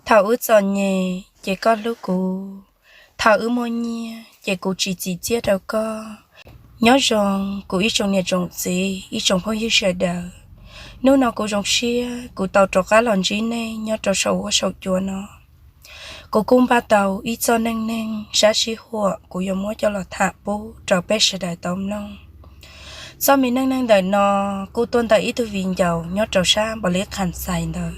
Thaum wb txom nyem ces koj hlub kuv, thaum wb muaj nyiaj ces kuv tsis txim txiaj rau koj. Nyob zoo kuv ib tsoom niam tsoom txiv, ib tsoom phooj ywg sawv daws, hnub no kuv zoo siab kuv tau rov qab los ntsib nej nyob rau saum huab saum cua no. Kuv kuj npaj tau ib txoj neej neeg sab sib huam kuv yuav muab coj los tham pub rau peb sawv daws tau mloog. Txoj me neej neeg ntawm no kuj tuaj ntawm ib tug viv ncaus nyob rau sab npaum li qhas xais ntawd.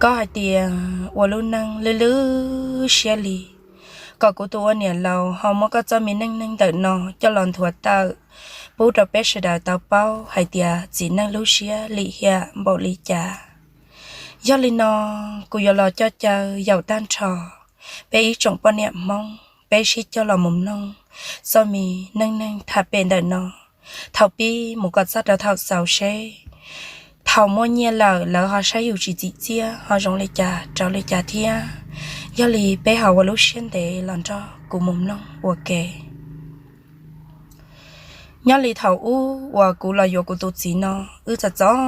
Koj hais tias ua lub neej lwj lwj siab li, kom kuv tus ua niam laus ho muab koj txoj me neej neeg ntawm no coj los nthuav tawm pub rau peb sawv daws tau paub hais tias txiv neej lub siab lim hiam npaum li cas. Yog li no, kuv yuav los coj caw yaum tag nrho peb ib tsoom poj niam Hmoob peb sib coj los mus mloog txoj me neej neeg tham pem ntawm no, thaum pib mus kom txog rau thaum xaus seb thaum muaj nyiaj lawm lawv ho saib yus tsis txim txiaj ho zoo li cas rau li cas thiab. Yog li peb ho ua lub siab ntev los nrog kuv mus mloog ua ke. Nyob li thaum ub uas kuv los yuav kuv tus txiv no, wb txom txom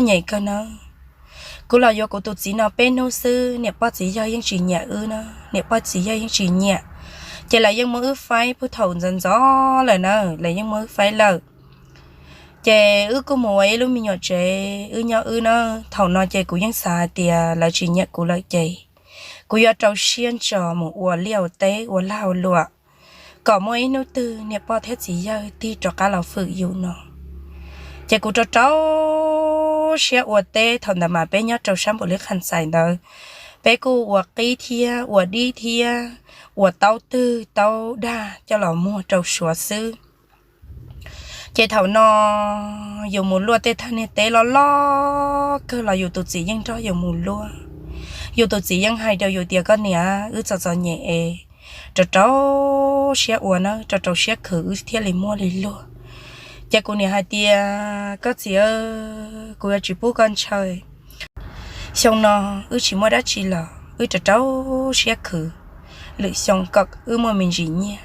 nyem kawg nawb. Kuv los yuav kuv tus txiv no peb hnub xwb niam pog txiv yawg yeej tsis nyiam wb na, niam pog txiv yawg yeej tsis nyiam. Ces lawv yeej muab wb faib puag thaum ntxov ntxov lawm na, lawv yeej muab wb faib lawm. Ces wb kuj mus ua ib lub me nyuam tsev wb nyob wb na. Thaum no ces kuv yeej xav hais tias lawv tsis nyiam kuv lawm ces kuv yuav rau siab ntso mus ua liaj ua teb ua lag ua luam, kom muaj ib hnub twg niam pog thiab txiv yawg tig rov qab los fwm yus no. Ces kuv rau rau siab ua teb, thaum ntawd mas peb nyob rau sab npaum li qhas xais ntawd, peb kuj ua qib thiab ua dib thiab ua taub twg taub dag coj los muag rau suav xwb. Ces thaum no yus mus luaj tej thaj niag teb loj loj kawg los yus tus txiv yeej nrog yus mus luaj. Yus tus txiv yeej hais rau yus tias koj niam, wb txom txom nyem es rau rau siab ua na, rau rau siab khwv wb thiaj li muaj li luag. Ces kuv niam hais tias koj txiv, kuv yuav tsis pub koj ntshaw. Xyoo no wb tsis muaj dab tsi los wb rau rau siab khwv lwm xyoo kom wb muaj me ntsis nyiaj.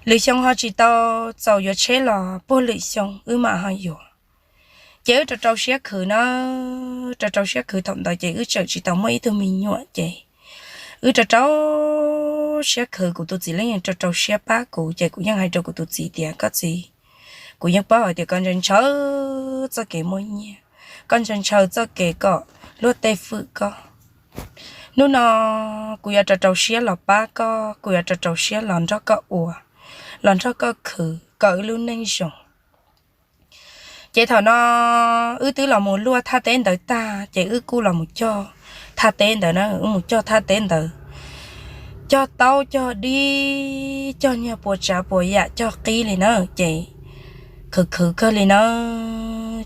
Lwm xyoo ho tsis tau txaus yuav tsheb los puag lwm xyoo wb mam ho yuav. Ces wb rau rau siab khwv na, rau rau siab khwv thaum ntawd ces wb tseem tsis tau muaj ib tug me nyuam ces wb rau rau siab khwv, kuv tus txiv yeej rau rau siab pab kuv. Ces kuv yeej hais rau kuv tus txiv tias koj txiv, kuv yeej paub hais tias koj ntshaw ntshaw txoj kev muaj nyiaj, koj ntshaw ntshaw txoj kev kom luag tej fwm koj. Hnub no kuv yuav rau rau siab los pab koj, kuv yuav rau rau siab los nrog koj ua, los nrog koj khwv kom wb lub neej zoo. Ces thaum no wb twb los mus luaj thaj teb ntawd tag ces wb kuj los mus cog thaj teb ntawd na, wb mus cog thaj teb ntawd, cog taub cog dib cog niag puas tsav puas yam cog qib li na. Ces khwv khwv kawg li na,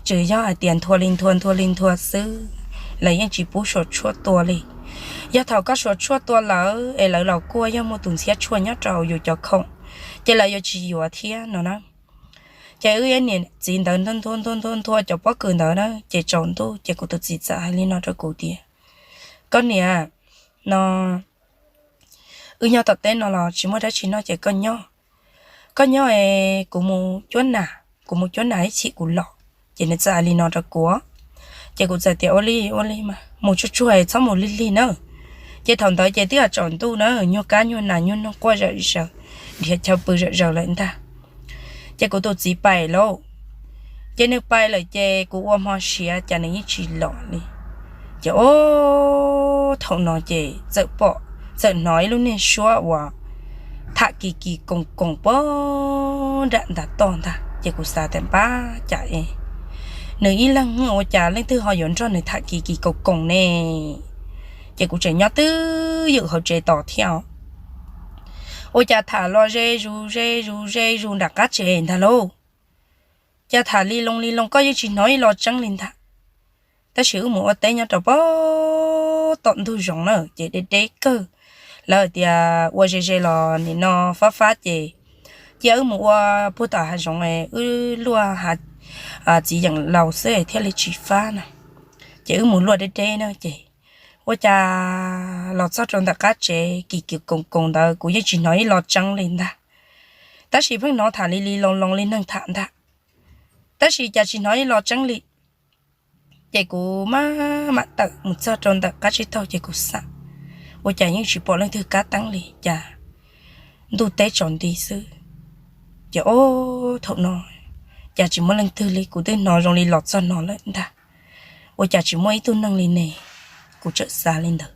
tsuas yog hais tias nthua li nthua nthua li nthua xwb, lawv yeej tsis pub suav tshuaj tua li. Yog thaum koj suav tshuaj tua lawm es lawv los kuaj yog muaj tus ntxhiab tshuaj nyob rau yus cov khoom, ces lawv yuav tsis yuav thiab no na. Ces wb niam txiv ntawd nthua nthua nthua nthua cov pob kws ntawd na, ces tsaus ntuj ces kuv tus txiv txawm hais li no rau kuv tias koj niam, no wb nyob tom teb no los tsis muaj dab tsi noj ces koj nyob, koj nyob es kuv mus cuab nas, kuv mus cuab nas ib chim kuv los. Ces nws txawm hais li no rau kuv, ces kuv txawm tias ua li ua li mas mus tsuag tsuag es txhob mus lig lig na. Ces thaum ntawd ces twb yog tsaus ntuj na, nyuag kab nyuag nas nyuag noog quaj zom zaws, nrhiav chaw pw zom zaws lawm ntag. Ces kuv tus txiv pais lauj, ces nws pais lawm ces kuv ua hmo siav cas nws yeej tsis los li. Ces ob thaum no ces txawm pom, txawm hnov ib lub niag suab uas tham kis kis koos koos pog nram ntav toj ntag. Ces kuv xav tias npab cas es nws ib leeg ua cas leej twg ho yuav nrog nws tham kis kis koos koos ne. Ces kuv tseem nyob twj ywm hauv tsev tos thiab, ua cas tham los ze zus ze zus ze zus nram qab tsev ntag lauj. Cas tham li loo li loo koj yeej tsis hnov ib lo tseeb li ntag. Tab sis wb mus ua teb nyob rau pog tom ntug zoov na ces deb deb kawg, lawv tias ua ze ze los nim no fab fab ces cia wb mus ua puag tom hav zoov, wb luaj txiv yeem laus xwb thiaj li tsis fab na. Ces wb mus luaj deb deb na ces ua cas los txog rau ntawm qab tsev kis kis koos koos ntawd kuv yeej tsis hnov ib lo tseeb li ntag. Tab sis pheej hnov tham li li loo loo li neeg tham ntag, tab sis cas tsis hnov ib lo tseeb li. Ces kuv mam mam tawm mus txog rau ntawm qab tsib taug ces kuv xam, ua cas yeej tsis pom leej twg kab teeb li, cas ntuj teb tsaus nti xwb. Ces ob, thaum no cas tsis muaj leej twg li, kuv twb hnov zoo li los txog no lawm ntag, ua cas tsis muaj ib tug neeg li ne, kuv txawm xav li ntawd.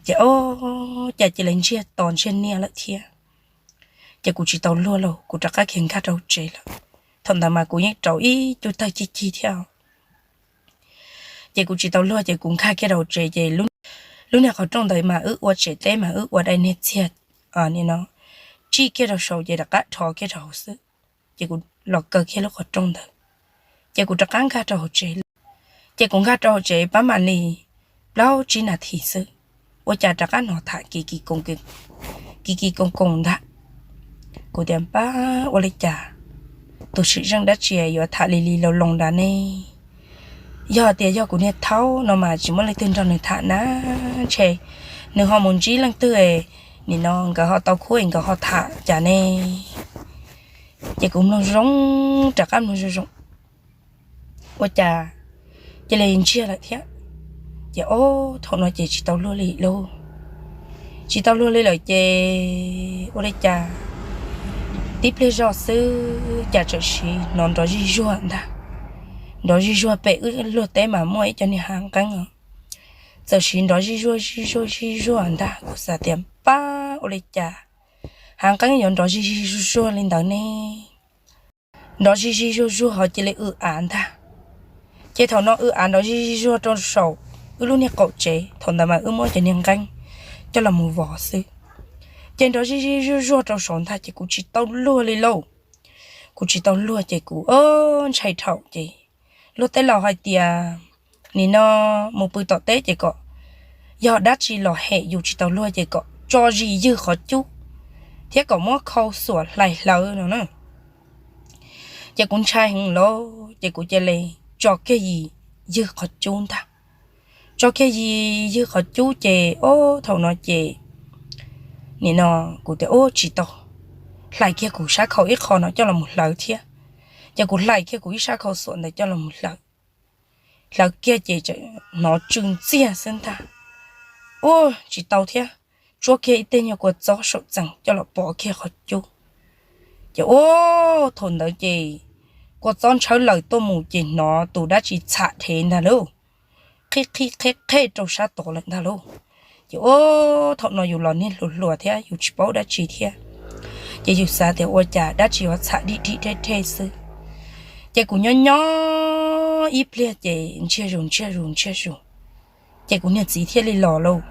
Ces ob, cas cia li ntsiag to ntsiag niaj lawm thiab. Ces kuv tsis tau luag lauj, kuv rov qab khiav nkag rau hauv tsev lawm. Thaum ntawd mas kuv yeej rau ib cub tawg cig cig thiab. Ces kuv tsis tau luag ces kuv nkag kiag rau hauv tsev ces lub niag qhov rooj ntawd mas wb ua tsev teb mas wb ua dai niag txiag, nim no tsij kiag rau saud ces rov qab rho kiag rau hauv xwb. Ces kuv los kaw kiag lub qhov rooj ntawd, ces kuv rov qab nkag rau hauv tsev lawm. Ces kuv nkag rau hauv tsev pab mam li plaub tsib nas this xwb, ua cas rov qab hnov tham kiv kiv koos koos ntag. Kuv tias pab ua li cas, tus sim zeej dab tsi yuav tham li li loo loo nrad ne? Yog tias yog kuv niag thaub no mas tsis muaj leej twg nrog nws tham na, ntshe nws ho mus ntsib leej twg, nim no nkawd ho tau khub es nkawd ho tham cas ne. Ces kuv mloog zoo, rov qab mloog zoo zoo, ua cas cia li ntsiag lawm thiab. Ces ob, thaum no ces tsis tau luag li lauj. Tsis tau luag li lawm ces ua li cas, tib pliag zog xwb cas txawm siv nrov zij zuag ntag. Nrov zij zuag pem wb luag teb mas muaj ib co niag hav nqeeb os, txawm siv nrov zij zuag zij zuag zij zuag ntag. Kuv xav tias pab ua li cas hav nqeeb yuav nrov zij zij zuag zuag li ntawd ne? Nrov zij zij zuag zuag ho cia li w av ntag. Ces thaum no w av nrov zij zij zuag rau saum wb lub niag qaum tsev, thaum ntawd mas wb muab cov niag nqeeb coj los mus vov xwb. Ces nrov zij zij zuag zuag rau saud ntag ces kuv tsis tau luag li lauj. Kuv tsis tau luag ces kuv ntshai dhau ces luag tej laus hais tias nim no mus pw tom teb ces kom yog dab tsi los hem yus tsis tau luag ces kom tso zis ywg qhov cub thiab kom muab khau xuam hlais hlawv no na. Ces kuv ntshai heev lauj ces kuv cia li tso kiag zis ywg qhov cub ntag. Tso kiag zis ywg qhov cub ces ob, thaum no ces nim no kuv tias ub tsis tau, hlais kiag kuv sab khau ib qho no coj los mus hlawv thiab. Ces kuv hlais kiag kuv ib sab khau xuam ntawd coj los mus hlawv. Hlawv kiag ces hnov tsw ntxiag xwb ntag. Ub tsis tau thiab, tsuab kiag ib teg nyuag kua txob saum txees coj los pov kiag qhov cub. Ces ub, thaum ntawd ces kua txob ntshawb laws tuaj mus ces hnov tus dab tsi txham dhev ntag lauj, qhib qhib qhib qhib rau sab tod lawm ntag lauj. Ces ub, thaum no yus los niag hluas hluas thiab yus tsis paub dab tsi thiab, ces yus xav tias ua cas dab tsi yuav txham dib dib deb deb xwb. Ces kuv nyob nyob ib pliag ces ntsiag zus ntsiag zus ntsiag zus, ces kuv niag txiv thiaj li los lauj.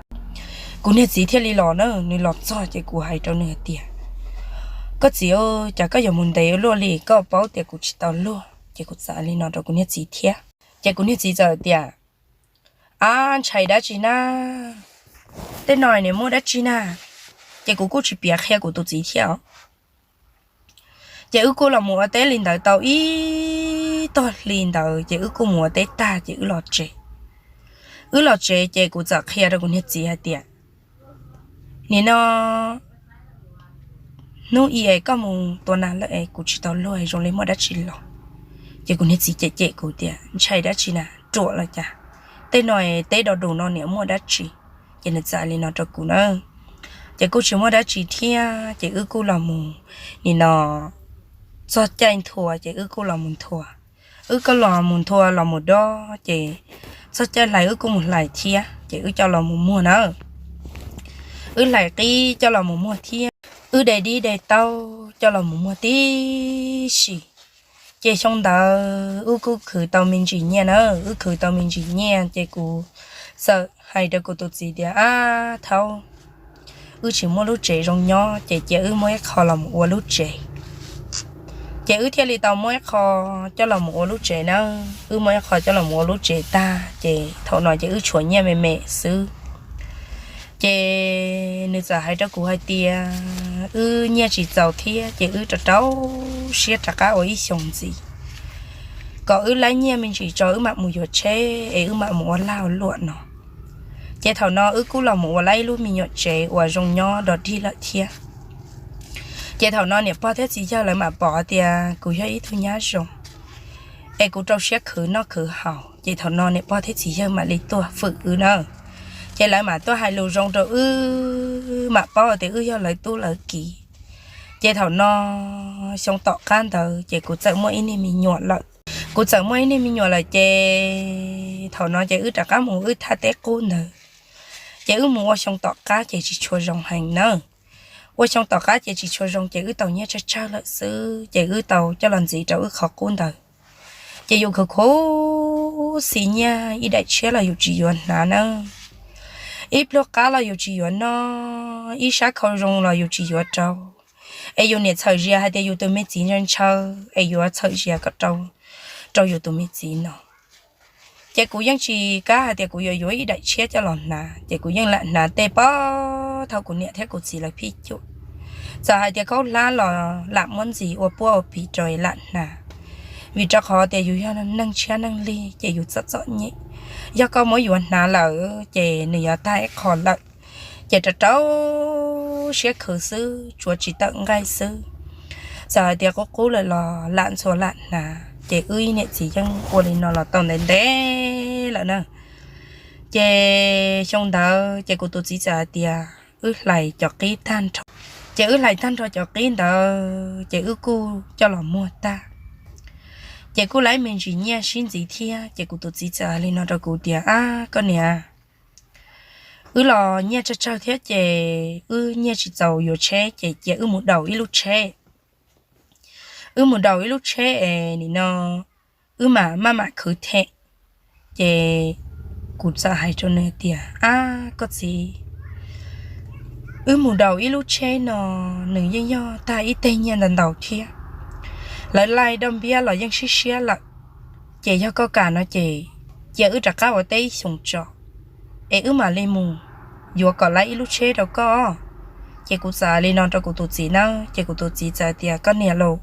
Kuv niag txiv thiaj li los na, nws los txog ces kuv hais rau nws hais tias, koj txiv, cas koj yuav mus ntev luaj li, koj paub tias kuv tsis tau luag. Ces kuv txawm li no rau kuv niag txiv thiab. Ces kuv niag txiv txawm tias, ab, ntshai dab tsi na, tej no nim muaj dab tsi na. Ces kuv kuj tsis piav qhia kuv tus txiv thiab os. Ces wb kuj los mus ua teb li ntawd tau ib tog hli ntawd ces wb kuj mus ua teb tag ces wb los tsev. Wb los tsev ces kuv txawm qhia rau kuv niag txiv hais tias, nim no hnub i es koj mus tua nas lawm es kuv tsis tau luag zoo li muaj dab tsi los. Ces kuv niag txiv cem cem kuv tias, ntshai dab tsi na, ruam los cas, tej no teb do dus no niam muaj dab tsi. Ces nws txawm li no rau kuv na. Ces kuj tsis muaj dab tsi thiab ces wb kuj los mus, nim no txog caij nthua ces wb kuj los mus nthua. Wb kuj los mus nthua los mus dob ces txog caij hlais wb kuj mus hlais thiab ces wb coj los mus muag na. Wb hlais qib coj los mus muag thiab, wb de dib de taub coj los mus muag tib si. Ces xyoo ntawd wb kuj khwv tau me ntsis nyiaj na, wb khwv tau me ntsis nyiaj ces kuv txawm hais rau kuv tus txiv tias, ab thaub, wb tsis muaj lub tsev zoo nyob ces cia wb muab ib qho los mus ua lub tsev. Ces wb thiaj li tau muab ib qho coj los mus ua lub tsev na. Wb muab ib qho coj los mus ua lub tsev tag ces thaum no ces wb tshuav nyiaj me me xwb. Ces nws txawm hais rau kuv hais tias wb nyiaj tsis txaus thiab ces wb rau rau siab rov qab ua ib xyoos ntxiv, kom wb laib nyiaj me ntsis tso wb mam mus yuav tsheb es wb mam mus ua lag ua luam no. Ces thaum no wb kuj los mus ua laib ib lub me nyuam tsev uas zoo nyob dog dig lawm thiab. Ces thaum no niam pog thiab txiv yawg lawv mam pom tias kuv yog ib tug nyab zoo, es kuv rau siab khwv noj khwv haus, Ces thaum no niam pog thiab txiv yawg mam li tuaj fwm wb na. Ces lawv mam tuaj hais lus zoo rau wb, mam paub tias wb yog lawv tub lawv kiv. Ces thaum no xyoo tom qab ntawd ces kuv txawm muaj ib niag me nyuam lawm. Kuv txawm muaj ib niag me nyuam lawm ces thaum no ces wb rov qab mus wb thaj teb qub ntawd. Ces wb mus ua xyoo tom qab ces tsis tshua zoo heev na. Ua xyoo tom qab ces tsis tshua zoo ces wb tau nyiaj tsawg tsawg lawm xwb ces wb tau coj los ntxiv rau wb qhov qub ntawd. Ces yus khuv khuv xim nyiaj ib daim tshiab los yus tsis yuav hnav na, ib pluag qab los yus tsis yuav noj, ib sab khau zoo los yus tsis yuav rau. Es yus niam txhawm zias hais tias yus tus me txiv ntshaw ntshaw es yuav txhawm zias kom rau, rau yus tus me txiv no. Ces kuv yeej tsis kam hais tias kuv yuav yuav ib daim tshiab coj los hnav, ces kuv yeej lam hnav tej pab thaum kuv niam thiab kuv txiv lawv phij cuam. Txawm hais tias khaub hlab los lam muab ntxiv ua puab ua piv rau es lam hnav, vim rau qhov tias yus yog neeg tshiab neeg lig ces yus txom txom nyem. Yog koj muab yuav hnav lawm ces nws yuav tag ib qho lawm, ces rau rau siab khwv xwb, tsuav tsis tawm nqaij xwb. Txawm hais tias qub qub lawm los lam ntxhua lam hnav, ces wb niam txiv yeej ua li no los tau ntev ntev lawm na. Ces xyoo ntawd ces kuv tus txiv txawm hais tias wb hlais cov qib tag nrho. Ces wb hlais tag nrho cov qib ntawd ces wb kuj coj los muag tag, ces kuj laib me ntsis nyiaj sib ntxiv thiab. Ces kuv tus txiv txawm hais li no rau kuv tias, Ab koj niam, wb los nyiaj tsawg tsawg thiab ces wb nyiaj tsis txaus yuav tsheb ces cia wb mus daus ib lub tsheb. Wb mus daus ib lub tsheb es nim no wb mam maj mam khwv them. Ces kuv txawm hais rau nws tias, Ab koj txiv, wb mus daus ib lub tsheb no nws yeej yog tag ib teg nyiaj ntau ntau thiab. Lawv laij doj npiab los yeej siab siab lawm. Ces yog koj kam no ces cia wb rov qab ua teb ib xyoos tso, es wb mam li mus yuav kom laib ib lub tsheb rau koj. Ces kuv txawm hais li no rau kuv tus txiv na, ces kuv tus txiv txawm tias, Koj niam lauj,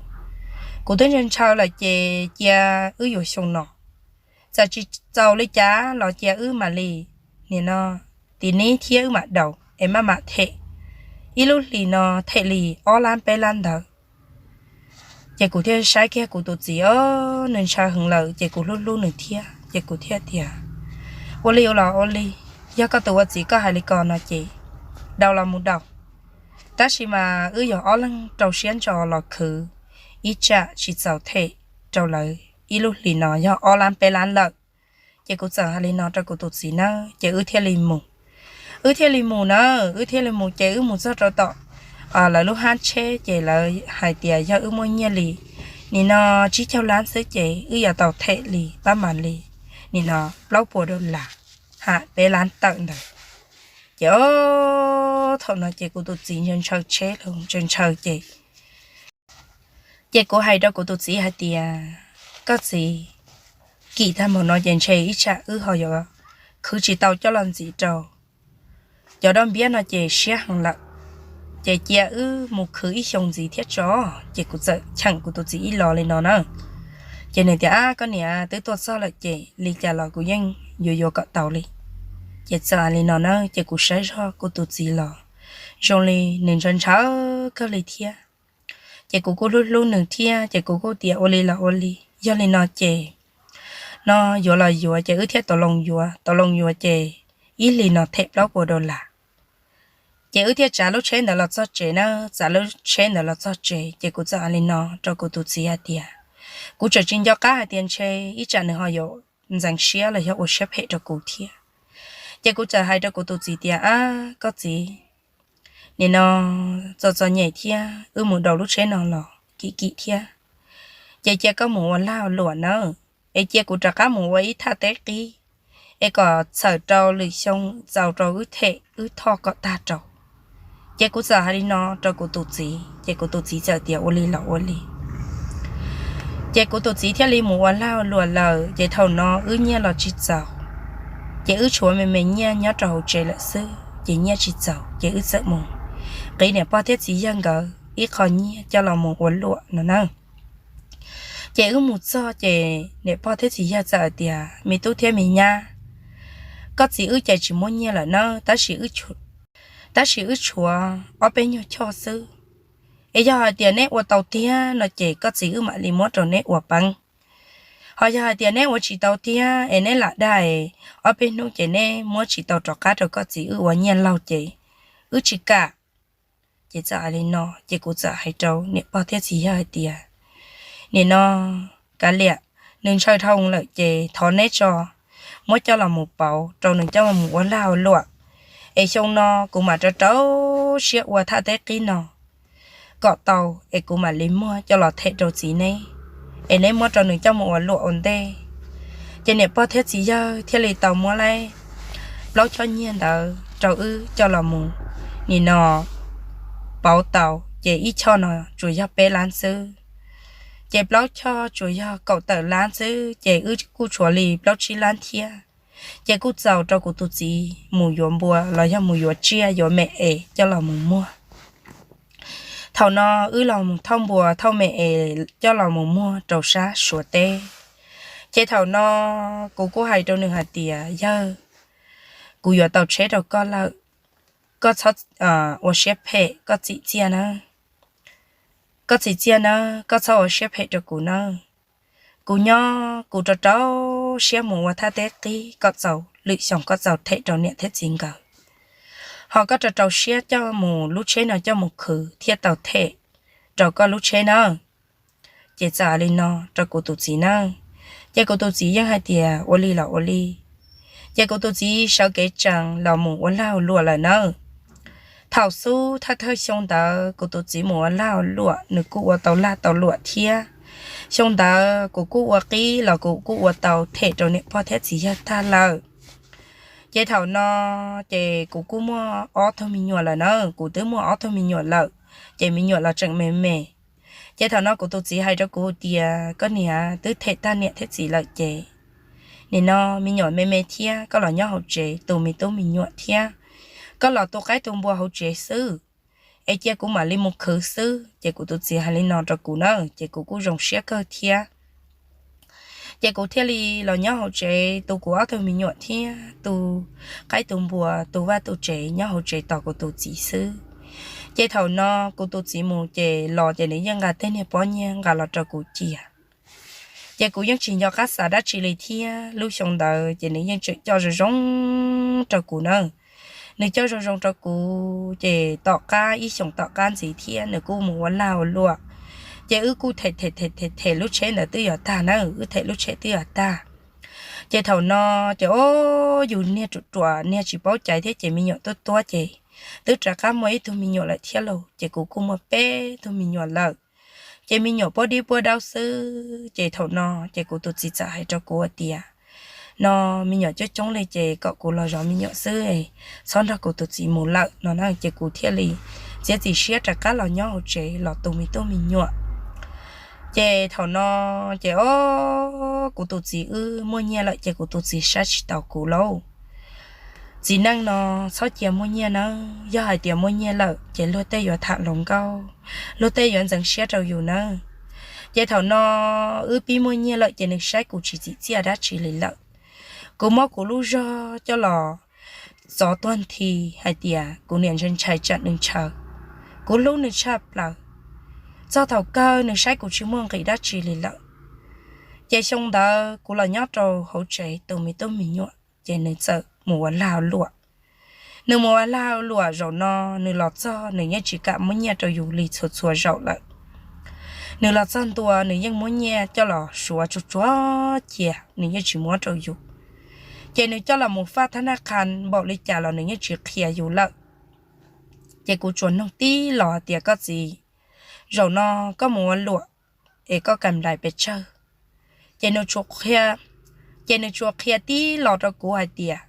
kuv twb ntshaw ntshaw lawm ces cia wb yuav xyoo no. Txawm tsis txaus li cas los cia wb mam li, nim no, tim nib thiab wb mam daus es maj mam them. Ib lub hlis no them li ob lab peb lab ntawd. Ces kuv thiaj saib kiag kuv tus txiv, o, nws ntshaw heev lawm ces kuv hlub hlub nws thiab ces kuv thiaj tias, Ua li los ua li, yog koj tus ua txiv koj hais li ko no ces daus los mus daus. Tab sis mas wb yog ob leeg rau siab ntso los khwv, ib tsam tsis txaus them rau lawv ib lub hlis no yog ob lab peb lab lawm. Ces kuv txawm hais li no rau kuv tus txiv na, ces wb thiaj li mus. Wb thiaj li mus na, wb thiaj li mus ces wb mus txog rau tom lawv lub hab tsheb ces lawv hais tias yog wb muaj nyiaj li nim no tsib caug lab xwb ces wb yuav tau them li pab mam li nim no plaub puas dollar, ham peb lab tawm ntawd. Ces o, thaum no ces kuv tus txiv ntshaw ntshaw tsheb los ntshaw ntshaw ces Ces kuv hais rau kuv tus txiv hais tias, Koj txiv, kim tag npaum no ces ntshe ib tsam wb ho yuav khwv tsis tau coj los ntxiv rau cov doj npiab no ces siab heev lawm. Ces cia wb mus khwv ib xyoos ntxiv thiab tso. Ces kuv txawm cheem kuv tus txiv ib los li no na. Ces nws tias, Ab, koj niam, twb tuaj txog lawm ces li cas los kuv yeej yuav yuav kom tau li. Ces txawm li no na, ces kuv saib zog kuv tus txiv los zoo li nws ntshaw ntshaw kawg li thiab. Ces kuv kuj hlub hlub nws thiab, ces kuv kuj tias ua li los ua li, yog li no ces no yuav los yuav ces wb thiaj tau loo yuav, tau loo yuav ces ib hlis no them plaub puas dollar. Ces wb thiaj tsav lub tsheb ntawd los txog tsev na, tsav lub tsheb ntawd los txog tsev ces kuv txawm hais li no rau kuv tus txiv hais tias, kuv tseem tsis nco qab hais tias ntshe ib tsam nws ho yuav ntxeev siab los yog ua siab phem rau kuv thiab. Ces kuv txawm hais rau kuv tus txiv tias, Ab, koj txiv, nim no txom txom nyem thiab wb mus daus lub tsheb no los kim kim thiab, ces cia koj mus ua lag ua luam nawb, es cia kuv rov qab mus ua ib thaj teb qib, es kom txhawm rau lwm xyoo txaus rau wb them wb thoj kom tag rau. Ces kuv txawm hais li no rau kuv tus txiv, ces kuv tus txiv txawm tias ua li los ua li. Ces kuv tus txiv thiaj li mus ua lag ua luam lawm, ces thaum no wb nyiaj los tsis txaus, ces wb tshuav me me nyiaj nyob rau hauv tsev lawm xwb, ces nyiaj tsis txaus ces wb txawm mus qiv niam pog thiab txiv yawg nkawd ib qho nyiaj coj los mus ua luam no na. Ces wb mus txog ces niam pog thiab txiv yawg txawm hais tias, Me tub thiab me nyab, koj txiv wb ces tsis muaj nyiaj lawm na, tab sis wb, tab sis wb tshuav ob peb nyuag choj xwb. Es yog hais tias neb ua tau tiag no ces koj txiv wb mam li muab rau neb ua peev. Ho yog hais tias neb ua tsis tau tiag es neb lam dag es ob peb hnub ces neb muab tsis tau rov qab rau koj txiv wb ua nyiaj laug ces wb tsis kam. Ces txawm hais li no ces kuv txawm hais rau niam pog thiab txiv yawg hais tias, nim no kav liam, nws ntshaw dhau lawm ces thov neb tso, muab coj los mus pauv rau nws coj mus ua lag ua luam, es xyoo no kuv mam rau rau siab ua thaj teb qib no kom tau, es kuv mam li muag coj los them rau txiv neb, es neb muab rau nws coj mus ua luam ua ntej. Ces niam pog thiab txiv yawg thiaj li tau muab lawm plaub choj nyiaj ntawd rau wb coj los mus, nim no pauv tau, ces ib choj no tsuas yog peb lab xwb, ces plaub choj tsuas yog kaum tawm lab xwb, ces wb kuj tshuav li plaub tsib lab thiab. Ces kuj txaus rau kuv tus txiv mus yuav npua los yog mus yuav tsiaj yuav me es coj los mus muag. Thaum no wb los mus thauj npua thauj me es coj los mus muag rau sab Suav teb. Ces thaum no kuv kuj hais rau nws hais tias, yawg, kuv yuav tau tsheb rau koj lawm, koj txhob ua siab phem, koj txim txiaj nawb, koj txim txiaj nawb, koj txhob ua siab phem rau kuv nawb. Kuv nyob kuv rau rau siab mus ua thaj teb qib kom txaus lwm xyoo koj txaus them rau niam thiab txiv nkawd, ho koj rau rau siab coj mus lub tsheb no coj mus khwv thiaj tau them rau koj lub tsheb nawb. Ces txawm li no rau kuv tus txiv nawb. Ces kuv tus txiv yeej hais tias ua li los ua li. Ces kuv tus txiv sawv kev tsees los mus ua lag ua luam lawm nawb. Thaum xub thawj thawj xyoo ntawd kuv tus txiv mus ua lag ua luam nws kuj ua tau lag tau luam thiab. Xyoo ntawd kuv kuj ua qib los kuv kuj ua tau them rau niam pog thiab txiv yawg tag lawm. Ces thaum no ces kuv kuj muaj ob tug me nyuam lawm na, kuv twb muaj ob tug me nyuam lawm, ces me nyuam los tseem me me. Ces thaum no kuv tus txiv hais rau kuv tias, koj niam, twb them tag niam thiab txiv lawm ces nim no me nyuam me me thiab, koj los nyob hauv tsev tu me tub me nyuam thiab, koj los tu qaib tu npua hauv tsev xwb, es cia kuv mam li mus khwv xwb. Ces kuv tus txiv hais li no rau kuv na, ces kuv kuj zoo siab kawg thiab. Ces kuv thiaj li los nyob hauv tsev tu kuv ob tug me nyuam thiab tu qaib tu npua tu vaj tu tsev nyob hauv tsev tos kuv tus txiv xwb. Ces thaum no kuv tus txiv mus ces los ces nws yeej nqa tej niag pob nyiaj nqa los rau kuv cia. Ces kuv yeej tsis nco qab xav dab tsi li thiab, lub xyoo ntawd ces nws yeej tseem coj zoo zoo rau kuv na. Nws coj zoo zoo rau kuv ces tom qab ib xyoos tom qab ntxiv thiab nws kuj mus ua lag ua luam. Ces wb kuj them them them them them lub tsheb ntawd twb yuav tag na, wb them lub tsheb twb yuav tag. Ces thaum no ces o, yus niag ruam ruam niag tsis paub cai thiab ces me nyuam tuab tuab ces twb rov qab muaj ib tug me nyuam lawm thiab lauj, ces kuv kuj muaj peb tug me nyuam lawm. Ces me nyuam puab dib puab daub xwb, ces thaum no ces kuv tus txiv txawm hais rau kuv tias, no me nyuam coob coob li ces kom kuv los zov me nyuam xwb, txhob nrog kuv tus txiv mus lawm no na, ces kuv thiaj li txiav txim siab rov qab los nyob hauv tsev los tu me tub me nyuam. Ces thaum no ces o, kuv tus txiv wb muaj nyiaj lawm ces kuv tus txiv saib tsis taus kuv lauj. Txiv neej no txhob cia muaj nyiaj nawb, yog hais tias muaj nyiaj lawm ces luag tej yuav tham hluas nkauj, luag tej yuav ntxeev siab rau yus nawb. Ces thaum no wb pib muaj nyiaj lawm ces nws saib kuv tsis txim txiaj dab tsi li lawm. Kuv muab kuv lub zog coj los txov tuag nthi hais tias kuv niam ntshai ntshai tsam nws ntshaw. Kuv hlub nws tshaj plaws. Txog thaum kawg nws saib kuv tsis muaj nqis dab tsi li lawm. Ces xyoo ntawd kuv los nyob rau hauv tsev tu me tub me nyuam ces nws txawm mus ua lag ua luam. Nws mus ua lag ua luam zaum no nws los txog nws yeej tsis kam muab nyiaj rau yus li txhua txhua zaum lawm. Nws los txog ntua nws yeej muab nyiaj coj los suav tsuag tsuag cia, nws yeej tsis muab rau yus. Ces nws coj los mus faj thab naj qha npaum li cas los nws yeej tsis qhia yus lawm. Ces kuv tsuas nug tib los tias, koj txiv, zaum no koj mus ua luam es koj kam nplais pes tsawg? Ces nws tsuas qhia, ces nws tsuas qhia tib los rau kuv hais tias,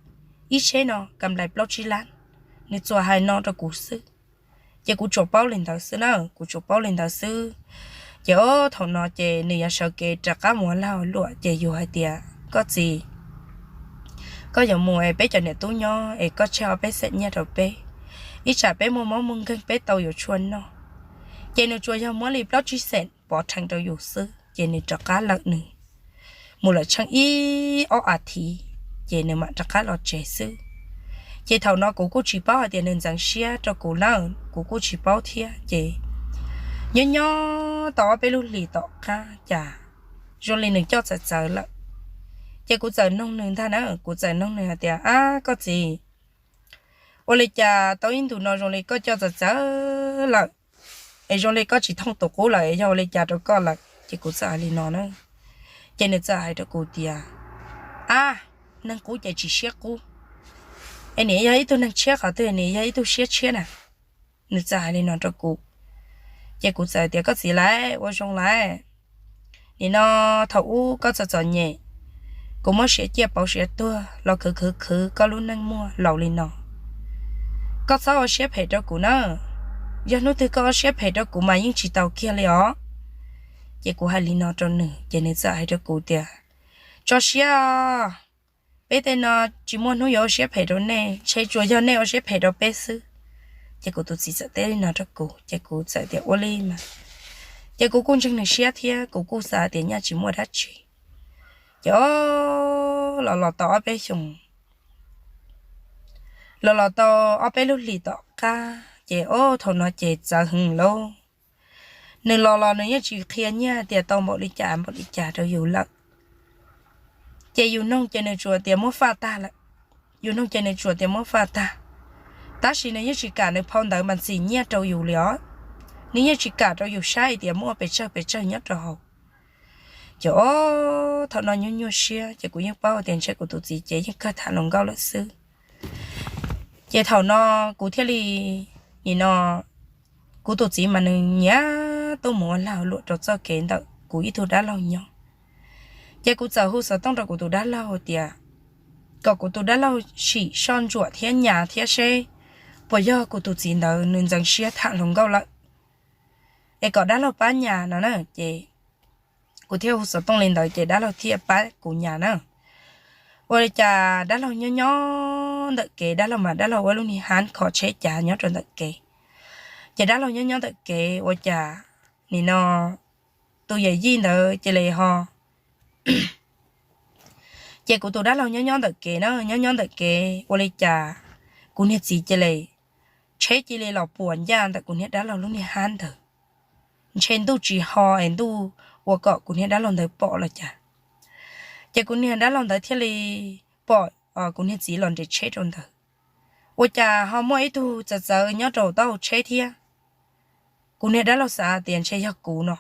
ib tsheb no kam nplais plaub tsib lab. Nws tsuas hais no rau kuv xwb. Ces kuv tsuas paub li ntawd xwb na, kuv tsuas paub li ntawd xwb. Ces o, thaum no ces nws yuav sawv kev rov qab mus ua lag ua luam ces yus hais tias, koj txiv, koj yuav mus es peb cov niam tub nyob es koj tseg ob peb xeem nyiaj rau peb, ib tsam peb muaj mob muaj nkeeg peb tau yuav tshuaj noj. Ces nws tsuas yog muab li plaub tsib xeem pov rhees rau yus xwb ces nws rov qab lawm, nws mus lawm tsheej ib ob as thiv ces nws mam rov qab los tsev xwb. Ces thaum no kuv kuj tsis paub hais tias nws ntxeev siab rau kuv na, kuv kuj tsis paub thiab. Ces nyob nyob tau ob peb lub hlis tom qab cas zoo li nws coj txawv txawv lawm. Ces kuv txawm noog nws ntag na, kuv txawm noog nws hais tias, Ab koj txiv, ua li cas tau ib ntus no zoo li koj coj txawv txawv lawm, es zoo li koj tsis thooj tus qub lawm es yog ua li cas rau koj lawm? Ces kuv txawm hais li no na. Ces nws txawm hais rau kuv tias, Ab, neeg qub ces tsis siab qub, es nim yog ib tug neeg tshiab qhov twg, nim yog ib tug siab tshiab na. Nws txawm hais li no rau kuv. Ces kuv txawm tias, Koj txiv lauj, ua zoo lauj, nim no thaum ub koj txom txom nyem, kuv muab siav ciaj pauv siav tuag los khwv khwv khwv koj lub neej muaj laus li no. Koj txhob ua siab phem rau kuv na. Yog hnub twg koj ua siab phem rau kuv mas yeej tsis tau kiag li os. Ces kuv hais li no rau nws ces nws txawm hais rau kuv tias, Tso siab, peb tej no tsis muaj hnub yuav ua siab phem rau nej, ntshe tsuas yog nej ua siab phem rau peb xwb. Ces kuv tus txiv txawm teb li no rau kuv ces kuv txawm tias, Ua li mas. Ces kuv kuj ntseeg nws siab thiab kuv kuj xav tias nyaj tsis muaj dab tsi. Ces o, los los tau ob peb xyoos, los los tau ob peb lub hlis tom qab ces o, thaum no ces txawv heev lauj. Nws los los nws yeej tsis qhia nyiaj tias tau npaum li cas npaum li cas rau yus lawm. Ces yus noog ces nws tsuas tias muab faj tag lawm, yus noog ces nws tsuas tias muab faj tag. Tab sis nws yeej tsis kam nws phau ntawv mas ntxim nyiaj rau yus li os. Nws yeej tsis kam rau yus saib tias muaj pes tsawg pes tsawg nyob rau hauv. Ces o, thaum no nyuaj nyuaj siab ces kuv yeej paub tias ntshe kuv tus txiv ces yeej kawg tham hluas nkauj lawm xwb. Ces thaum no kuv thiaj li, nim no, kuv tus txiv mas nws nyiam tuaj mus ua lag luam rau txoj kev ntawm kuv ib tug dab laug nyob. Ces kuv txawm hu xov tooj rau kuv tus dab laug tias kom kuv tus dab laug sim soj ntsuam thiab nyas thiab seb puas yog kuv tus txiv ntawd nws ntxeev siab tham hluas nkauj lawm, es kom dab laug pab nyas no na. Ces kuv thiaj hu xov tooj li ntawd ces dab laug thiaj pab kuv nyas na. Ua li cas dab laug nyob nyob ntawm kev, dab laug mas dab laug ua lub niag hab kho tsheb cav nyob rau ntawm kev. Ces dab laug nyob nyob ntawm kev ua cas nim no tus yawm yij ntawd cia li ho, ces kuv tus dab laug nyob nyob ntawm kev na, nyob nyob ntawm kev ua li cas kuv niag txiv cia li, tsheb cia li los puas ncaj ntawm kuv niag dab laug lub niag hab ntawd. Ntshe ntuj tsis ho es ntuj ua kom kuv niag dab laug ntawd pom los cas. Ces kuv niag dab laug ntawd thiaj li pom kuv niag txiv los nres tsheb rau ntawd. Ua cas ho muaj ib tug txawv txawv nyob rau taub hau tsheb thiab. Kuv niag dab laug xav tias ntshe yog kuv no.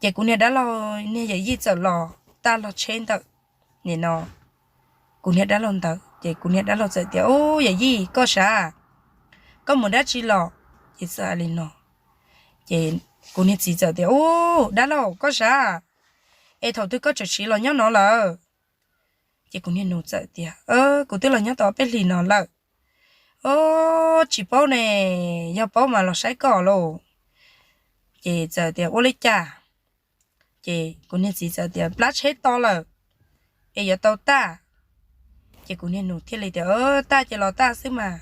Ces kuv niag dab laug niag yawm yij txawm los taj log tsheb ntawm, nim no, kuv niag dab laug ntawd ces kuv niag dab laug txawm tias, Ub, yawm yij, koj sav, koj mus dab tsi los? Ces txawm hais li no. Ces kuv niag txiv txawm tias, Ub, dab laug, koj sav es thaum twg koj tseem siv los nyob no lawm? Ces kuv niag nus txawm tias, Kuv twb los nyob tau ob peb hlis no lawm. Ob, tsis paub ne, yog paub mas los saib koj lauj. Ces txawm tias, Ua li cas? Ces kuv niag txiv txawm tias, Plab tsheb to lawm es yuav tau taj. Ces kuv niag nus thiaj li tias, Taj ces los taj xwb mas.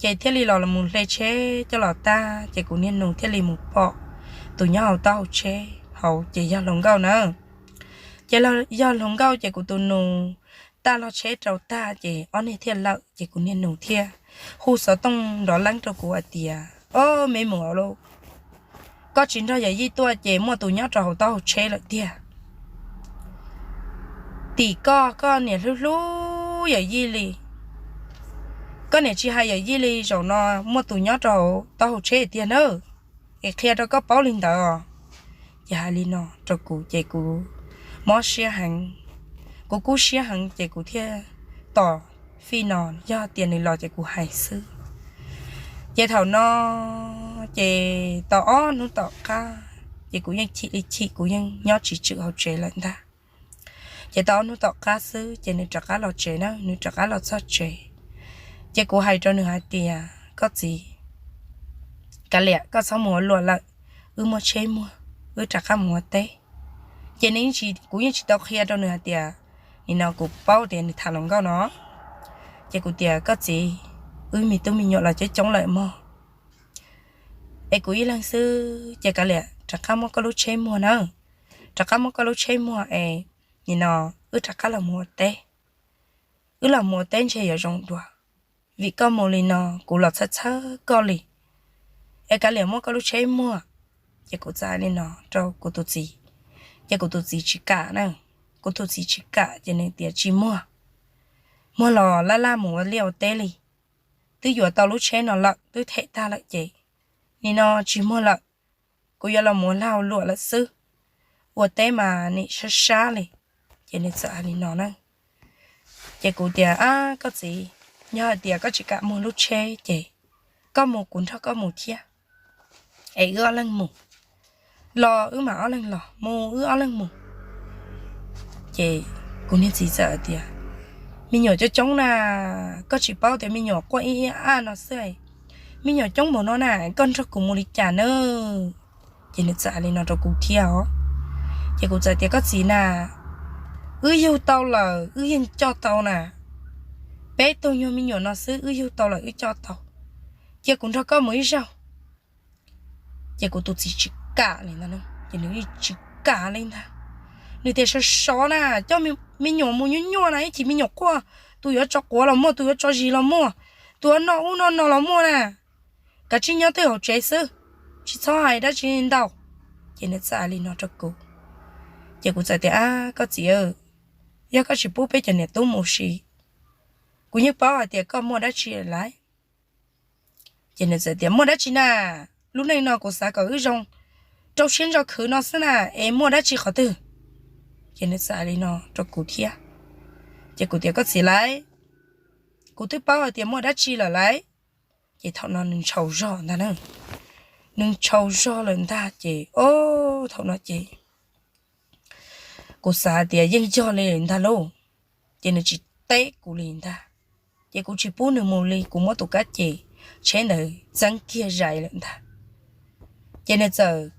Ces thiaj li los mus hle tsheb coj los taj ces kuv niag nus thiaj li mus pom tus nyob hauv taub hau tsheb hauv ces yog hluas nkauj na. Ces yog hluas nkauj ces kuv tus nus taj log tsheb rau tag ces ob niag thiaj lawm ces kuv niag nus thiaj hu xov tooj nrov leeb rau kuv hais tias, Ob, me muam lauj, koj tsis nrog yawm yij tuaj ces muaj tus nyob rau hauv taub hau tsheb lawm tiag. Tim koj, koj niam hlub hlub yawm yij li, koj niam tsis hais yawm yij li, zaum no muaj tus nyob rau hauv taub hau tsheb tiag nawb, es qhia rau koj paub li ntawd os. Ces hais li no rau kuv ces kuv mob siab heev, kuv kub siab heev ces kuv thiaj tos fij no, yog tias nws los ces kuv hais xwb. Ces thaum no ces tau ob hnub tom qab ces kuv yeej chim li chim, kuv yeej nyob tsis tswm hauv tsev lawm ntag. Ces tau ob hnub tom qab xwb ces nws rov qab los tsev na, nws rov qab los txog tsev. Ces kuv hais rau nws hais tias, Koj txiv, kav liam, koj txhob mus ua luam lawm, wb muaj tsheb muag, wb rov qab mus ua teb. Ces kuv yeej tsis tau qhia rau nws hais tias, nim no kuv paub tias nws tham hluas nkauj no. Ces kuv tias, Koj txiv, wb me tub me nyuam los coob coob lawm mog, es kuv ib leeg xwb ces kav liam rov qab muab koj lub tsheb muag na, rov qab muab koj lub tsheb muag es nim no wb rov qab los mus ua teb. Wb los mus ua teb ntshe yuav zoo dua, vim koj mus li no kuv los txhawj txhawj koj li, es kav liam muab koj lub tsheb muag. Ces kuv txawm hais li no rau kuv tus txiv, Ces kuv tus txiv tsis kam na, kuv tus txiv tsis kam ces nws tias tsis muag, muag los laj laj mus ua liaj ua teb li, twb yuav tau lub tsheb no lawm twb them tag lawm ces nim no tsis muag lawm, kuv yuav los mus ua lag ua luam lawm xwb, ua teb mas nim sab sab li. Ces nws txawm hais li no na. Ces kuv tias, ab koj txiv, yog hais tias koj tsis kam muag lub tsheb ces koj mus kuv nrog koj mus thiab, es wb ob leeg mus, los wb mam ob leeg los, mus wb ob leeg mus. Ces kuv niag txiv txawm hais tias, me nyuam coob coob na, koj tsis paub tias me nyuam quaj ib ib ab no xwb, me nyuam coob npaum no na, koj nrog kuv mus li cas na? Ces nws txawm hais li no rau kuv thiab os. Ces kuv txawm tias koj txiv na, wb yug tau lawm wb yeej coj tau na, peb tug nyuag me nyuam no xwb wb yug tau lawm wb coj tau, cia kuv nrog koj mus ib zaug. Ces kuv tus txiv tsis kam li ntag, ces nws tsis kam li ntag. Nws tias sov sov na, coj me nyuam mus nyuaj nyuaj na, ib chim me nyuam quaj, tus yuav tso quav los muaj, tus yuav tso zis los muaj, tus yuav noj ub noj no los muaj na, kav tsij nyob twj hauv tsev xwb, tsis txhob hais dab tsi ntau. Ces nws txawm hais li no rau kuv. Ces kuv txawm tias, ab koj txiv, yog koj tsis pub peb cov niam tub mus ua si, kuv yeej paub hais tias koj muaj dab tsi lawm. Ces nws txawm tias muaj dab tsi na, lub neej no kuv xav kom wb zoo, rau siab ntso khwv no xwb na, es muaj dab tsi qhov twg? Ces nws txawm hais li no rau kuv thiab. Ces kuv tias koj txiv lauj, kuv twb paub hais tias muaj dab tsi lawm lauj. Ces thaum no nws ntshaus zog ntag na, nws ntshaus zog lawm ntag ces o, thaum no ces kuv xav tias yeej yog li ntag lauj, ces nws tsis teb kuv li ntag. Ces kuv tsis pub nws mus li, kuv muab tus kab ces tsheb ntawd txeeb kiag zais lawm ntag. Ces nws txawm,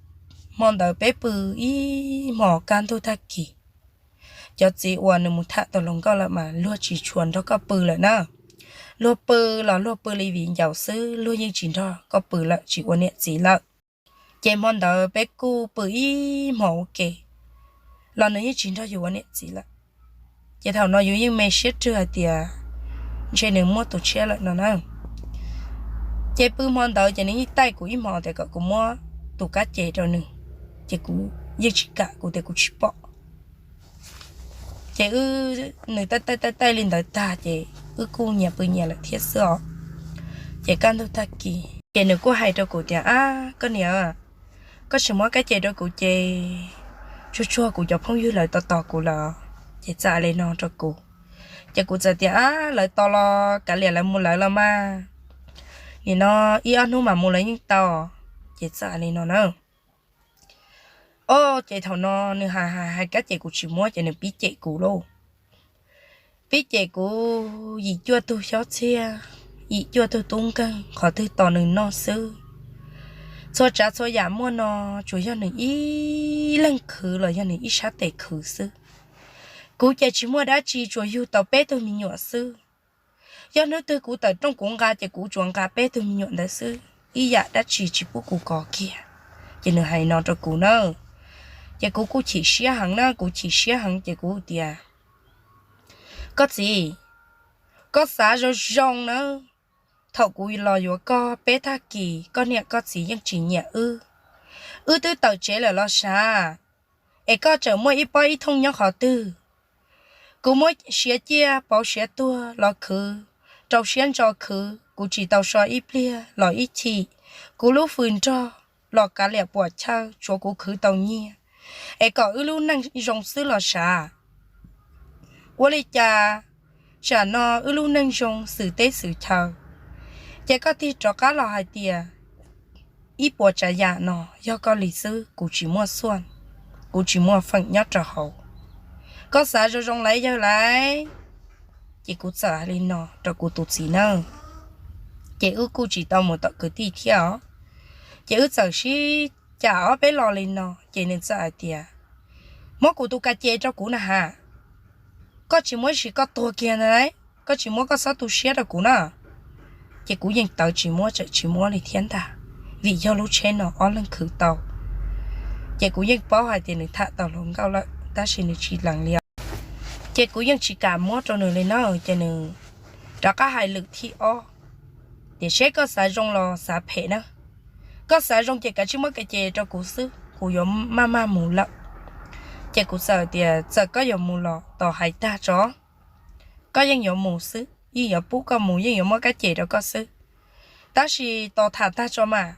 hmo ntawd peb pw ib hmos kaj ntug tag kis, cov txiv uas nws mus tham tau hluas nkauj lawm mas luag tsis tshua nrog koj pw lawm na. Luag pw los luag pw li viv ncaus xwb, luag yeej tsis nrog koj pw lawm, tsis ua niam txiv lawm. Ces hmo ntawd peb kuj pw ib hmos ua ke los nws yeej tsis nrog yus ua niam txiv lawm. Ces thaum no yus yeej me siab rwg hais tias ntshe nws muaj tus tshiab lawm no na. Ces pw hmo ntawd ces nws yeej taij kuv ib hmos tias kom kuv muab tus kab ces rau nws, ces kuv yeej tsis kam, kuv tias kuv tsis pom. Ces wb, nws taij taij taij taij li ntawd tag ces wb kuj nyias pw nyias lawm thiab xwb os. Ces kaj ntug tag kis ces nws kuj hais rau kuv tias, ab koj niam, koj tsis muab kab ces rau kuv ces tsuag tsuag kuv cov phooj ywg lawv tos tos kuv lawm. Ces txawm hais li no rau kuv. Ces kuv txawm tias, ab lawv tos los kav liam lawv mus lawv los mas, nim no ib ob hnub mam mus lawv yeej tau. Ces txawm hais li no na. O, ces thaum no nws hais hais hais kab ces kuv tsis muab ces nws pib cem kuv lauj. Pib cem kuv yim cuaj tug xyob txhiaj, yim cuaj tug tub nkeeg, qhov twg tos nws noj xwb. Txhua tsav txhua yam muaj no tsuas yog nws ib leeg khwv los yog nws ib sab tes khwv xwb. Kuv ces tsis muaj dab tsi, tsuas yug tau peb tug me nyuam xwb. Yog hnub twg kuv tawm rooj kuv nqa ces kuv tsuas nqa peb tug me nyuam ntawd xwb, ib yam dab tsi tsis pub kuv kov kiag. Ces nws hais no rau kuv na, ces kuv kuj chim siab heev na, kuv chim siab heev ces kuv tias, koj txiv, koj xav zoo zoo na, thaum kuv los yuav koj peb tag kis koj niam koj txiv yeej tsis nyiam wb. Wb twb tawm tsev lawm los sav, es koj tseem muaj ib pob ib thooj nyob qhov twg? Kuv muab siav ciaj pauv siav tuag los khwv, rau siab ntso khwv, kuv tsis tau so ib pliag los ib chim, kuv lub fws nrog los kav liam puam chawj tsuav kuv khwv tau nyiaj, es kom wb lub neej zoo xwb los sav. Ua li cas tsam no wb lub neej zoo xwm teb xwm chaw, ces koj tig rov qab los hais tias ib puas tsav yam no yog koj li xwb, kuv tsis muaj xuaj, kuv tsis muaj feem nyob rau hauv. Koj xav zoo zoo lauj yawg lauj. Ces kuv txawm hais li no rau kuv tus txiv na, ces wb kuj tsis tau mus tom kwv tij thiab os. Ces wb txawm sib cam ob peb lo li no ces nws txawm hais tias, muab kuv tus ka ces rau kuv na has, koj tsis muab ib sim koj tuag kiag ntag lauj, koj tsis muab koj txhob tu siab rau kuv na. Ces kuv yeej tawv tsis muab tseem tsis muab li thiab ntag, vim yog lub tsheb no ob leeg khwv tau. Ces kuv yeej paub hais tias nws tham tau hluas nkauj lawm tab sis nws tsis lees li os. Ces kuv yeej tsis kam muab rau nws li na, ces nws rov qab hais lwm thib ob, tias seb koj xav zoo los xav phem na. Koj xav zoo ces kav tsij muab ka ces rau kuv xwb, kuv yuav maj maj mus lawm. Ces kuv txawm tias, Txawm koj yuav mus los tos hais tag tso, koj yeej yuav mus xwb, yeej yuav pub koj mus, yeej yuav muab kab cem rau koj xwb, tab sis tos tham tag tso mas.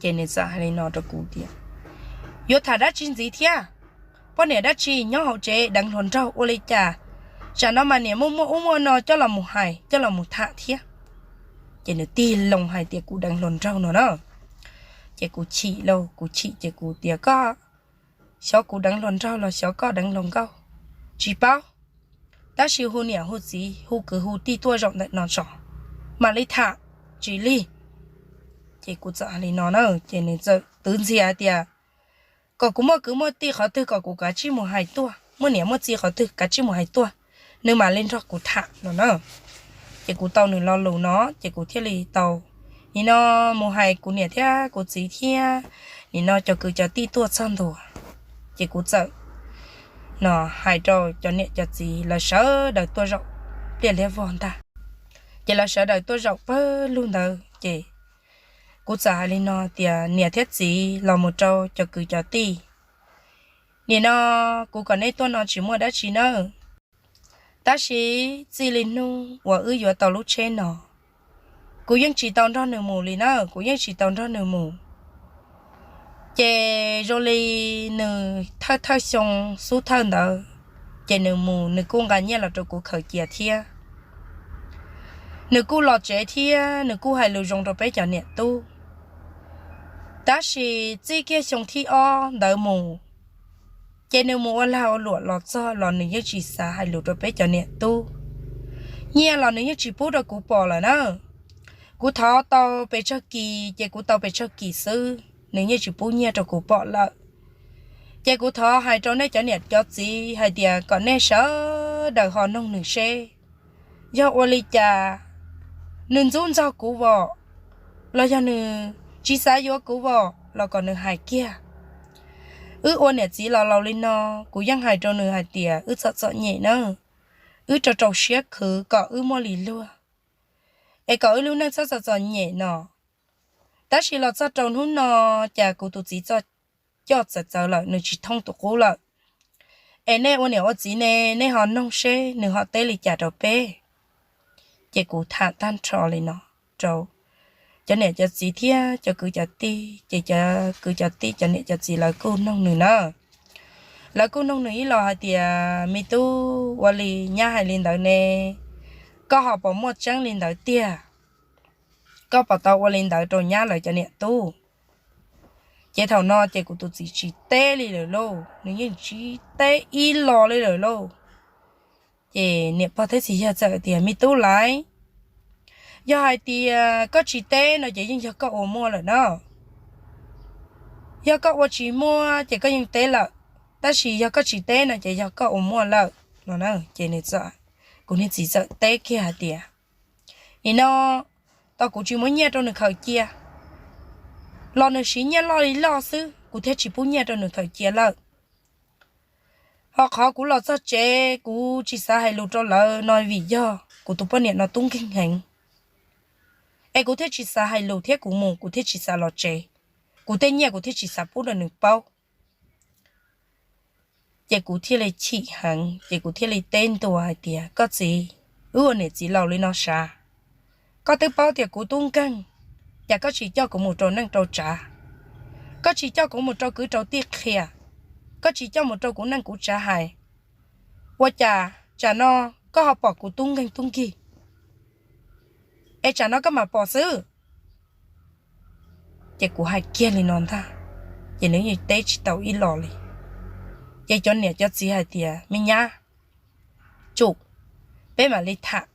Ces nws txawm hais li no rau kuv tias, Yuav tham dab tsi ntxiv thiab? Poj niam dab tsi nyob hauv tsev deev hluas nraug ua li cas? Tsam no mas niam muaj muaj ub muaj no coj los mus hais, coj los mus tham thiab. Ces nws tig loo hais tias kuv deev hluas nraug no na. Ces kuv chim lauj, kuv chim ces kuv tias, Koj xyov kuv deev hluas nraug los xyov koj deev hluas nkauj, tsis paub. Tab sis hu niam hu txiv hu kwv hu tij tuaj zaum ntawm no tso, mam li tham, tsis lig. Ces kuv txawm hais li no na, ces nws txawm twv ntxias hais tias, Kom kuv muaj kwv muaj tij qhov twg kom kuv kav tsij mus hais tuaj, muaj niam muaj txiv qhov twg kav tsij mus hais tuaj, nws mam li nrog kuv tham no na. Ces kuv tau nws lo lus no ces kuv thiaj li tau nim no mus hais kuv niam thiab kuv txiv thiab nim no cov kwv cov tij tuaj txog ntua. Ces kuv txawm no hais rau cov niam cov txiv lawv sawv daws tuaj zaum pliaj liab vog ntag. Ces lawv sawv daws tuaj zaum pawg lug ntawd ces kuv txawm hais li no tias, Niam thiab txiv los mus rau cov kwv cov tij, nim no kuv kom nej tuaj no tsis muaj dab tsi nawb, tab sis txij li hnub uas wb yuav tau lub tsheb no, kuv yeej tsis tau nrog nws mus li na, kuv yeej tsis tau nrog nws mus. Ces zoo li nws thawj thawj xyoo xub thawj ntawd, ces nws mus nws kuj nqa nyiaj los rau kuv khaws cia thiab. Nws kuj los tsev thiab nws kuj hais lus zoo rau peb cov niam tub. Tab sis txij kiag xyoo thib ob ntawd mus, ces nws mus ua lag ua luam los txog los nws yeej tsis xav hais lus rau peb cov niam tub. Nyiaj los nws yeej tsis pub rau kuv pom lawm na. Kuv thov tau pes tsawg kis ces kuv tau pes tsawg kis xwb, nws yeej tsis pub nyiaj rau kuv pom lawm. Ces kuv thov hais rau nej cov niam cov txiv hais tias kom nej sawv daws ho noog nws seb yog ua li cas, nws ntxub ntxaug kuv vom, los yog nws tsis xav yuav kuv vom los kom nws hais kiag. Wb ua niam txiv los laus li no, kuv yeej hais rau nws hais tias wb txom txom nyem na, wb rau rau siab khwv kom wb muaj li luag, es kom wb lub neej txhob txom txom nyem no. Tab sis los txog rau hnub no, cas kuv tus txiv txoj coj txawv txawv lawm, nws tsis thooj tus qub lawm. Es nej ua niam ua txiv ne, nej ho noog seb nws ho teb li cas rau peb. Ces kuv tham tag nrho li no rau cov niam cov txiv thiab cov kwv cov tij, ces cov kwv cov tij cov niam cov txiv lawv kuj noog nws na. Lawv kuj noog nws ib los hais tias, Me tub, ua li nyab hais li ntawd ne, koj ho puas muaj tseeb li ntawd tiag? Koj puas tau ua li ntawd rau nyab lawv cov niam tub? Ces thaum no ces kuv tus txiv tsis teb li lawm lauj, nws yeej tsis teb ib los li lawm lauj. Ces niam pog thiab txiv yawg txawm tias, Me tub laiv, yog hais tias koj tsis teb no ces yeej yog koj ua muaj lawm na. Yog koj ua tsis muaj ces koj yeej teb lawm, tab sis yog koj tsis teb no ces yog koj ua muaj lawm no. Ces nws txawm, kuv niag txiv txawm teb kiag hais tias, Nim no tau kuv tsis muab nyiaj rau nws khaws cia, los nws siv nyiaj loj li loj xwb, kuv thiaj tsis pub nyiaj rau nws khaws cia lawm. Ho qhov kuv los txog tsev kuv tsis xav hais lus rau lawv no vim yog kuv tus poj niam no tub nkeeg heev, es kuv thiaj tsis xav hais lus thiab kuv mus kuv thiaj tsis xav los tsev, kuv tej nyiaj kuv thiaj tsis xav pub rau nws paub. Ces kuv thiaj li chim heev, ces kuv thiaj li teb ntua hais tias, Koj txiv, wb ua niam txiv laus li no sav, koj twb paub tias kuv tub nkeeg, cas koj tsis coj kuv mus rau neej rau tsav, koj tsis coj kuv mus rau kwv rau tij qhia, koj tsis coj mus rau kuv neej kuv tsav hais, ua cas tsam no koj ho pom kuv tub nkeeg tub nkig, es tsam no koj mam pom xwb? Ces kuv hais kiag li no ntag, ces nws yeej teb tsis tau ib los li. Ces cov niam cov txiv hais tias, Me nyab, tsum, peb mam li tham.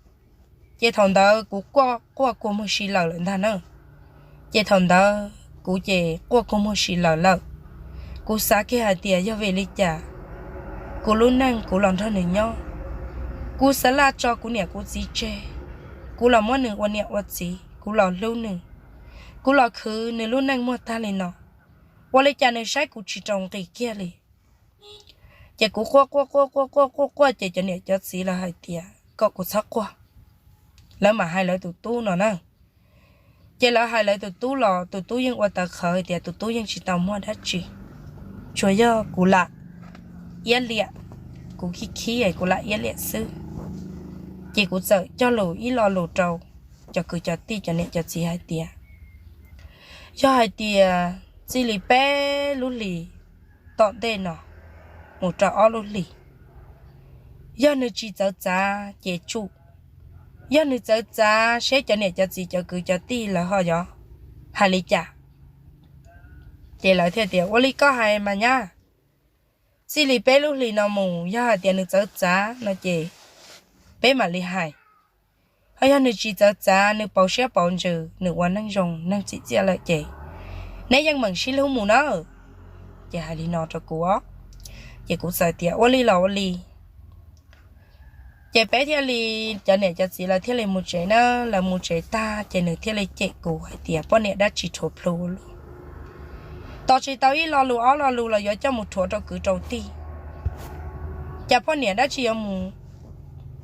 Ces thaum ntawd kuv quaj quaj kua muag si lawm lawm ntag na. Ces thaum ntawd kuv ces quaj kua muag si lawm lawm. Kuv xav kiag hais tias yog vim li cas kuv lub neej kuv los nrog nws nyob, kuv xav laj tso kuv niam kuv txiv tseg, kuv los muab nws ua niam ua txiv, kuv los hlub nws, kuv los khwv nws lub neej muaj tag li no, ua li cas nws saib kuv tsis rau nqi kiag li. Ces kuv quaj quaj quaj quaj quaj quaj quaj ces cov niam cov txiv lawv hais tias kom kuv txhob quaj, lawv mam hais lawv tus tub no na. Ces lawv hais lawv tus tub los tus tub yeej ua tawv qhawv tias tus tub yeej tsis tau muaj dab tsi, tsuas yog kuv lam iab liam, kuv khib khib kuv lam iab liam xwb. Ces kuv txawm cog lus ib lo lus rau cov kwv cov tij cov niam cov txiv hais tias, yog hais tias txij li peb lub hlis tom ntej no mus rau ob lub hlis, yog nws tsis txawv txav ces tsum, yog nws txawv txav seb cov niam cov txiv cov kwv cov tij lawv ho yuav hais li cas. Ces lawv thiaj tias, ua li koj hais mas nyab, txij li peb lub hlis no mus yog hais tias nws txawv txav no ces peb mam li hais. Ho yog nws tsis txawv txav, nws pauv siab pauv ntsws, nws ua neeg zoo neeg txim txiaj lawm ces neb yeej meem sib hlub mus na. Ces hais li no rau kuv os. Ces kuv txawm tias ua li los ua li. Ces peb thiaj li, cov niam cov txiv lawv thiaj li mus tsev na, lawv mus tsev tag ces nws thiaj li cem kuv hais tias poj niam dab tsi rhuav plhu ua luaj, tos tsis tau ib lo lus ob lo lus los yuav coj mus rhuav rau kwv rau tij. Cas poj niam dab tsi yuav mus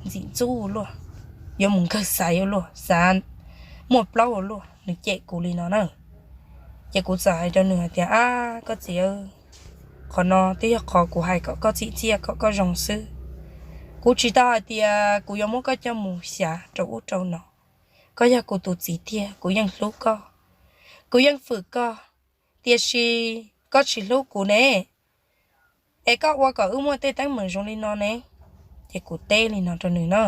ntxim ntxub ua luaj, yuav mus nkawg xaiv ua luaj, xav muaj plaub ua luaj, nws cem kuv li no na. Ces kuv txawm hais rau nws hais tias, ab koj txiv, qhov no twb yog qhov kuv hais kom koj txim txiaj kom koj zoo xwb. Kuv tsis tau hais tias kuv yuav muab koj coj mus xyav rau ub rau no. Koj yog kuv tus txiv tiag, kuv yeej hlub koj, kuv yeej fwm koj, tiam sis koj tsis hlub kuv ne, es koj ua kom wb muaj tej teeb meem zoo li no ne. Ces kuv teb li no rau nws na.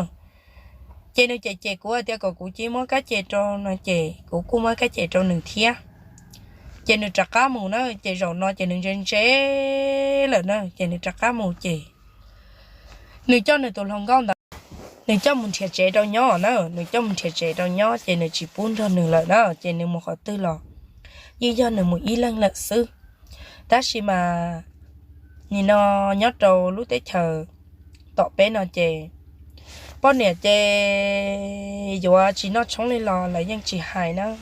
Ces nws cem cem kuv hais tias kom kuv cia li muab kab ce rau no ces kuv kuj muab kab ce rau nws thiab. Ces nws rov qab mus na, ces zaum no ces nws ntse ntse lawm na, ces nws rov qab mus ces nws coj nws tus hluas nkauj ntawd, nws coj mus nrhiav tsev rau nyob na, nws coj mus nrhiav tsev rau nyob ces nws tsis pub nrog nws lawm na, ces nws mus qhov twg los yeej yog nws mus ib leeg lawm xwb. Tab sis mas nim no nyob rau lub teb chaws tom peb no ces poj niam ces yuav tsis noj tshoob li los lawv yeej tsis hais na.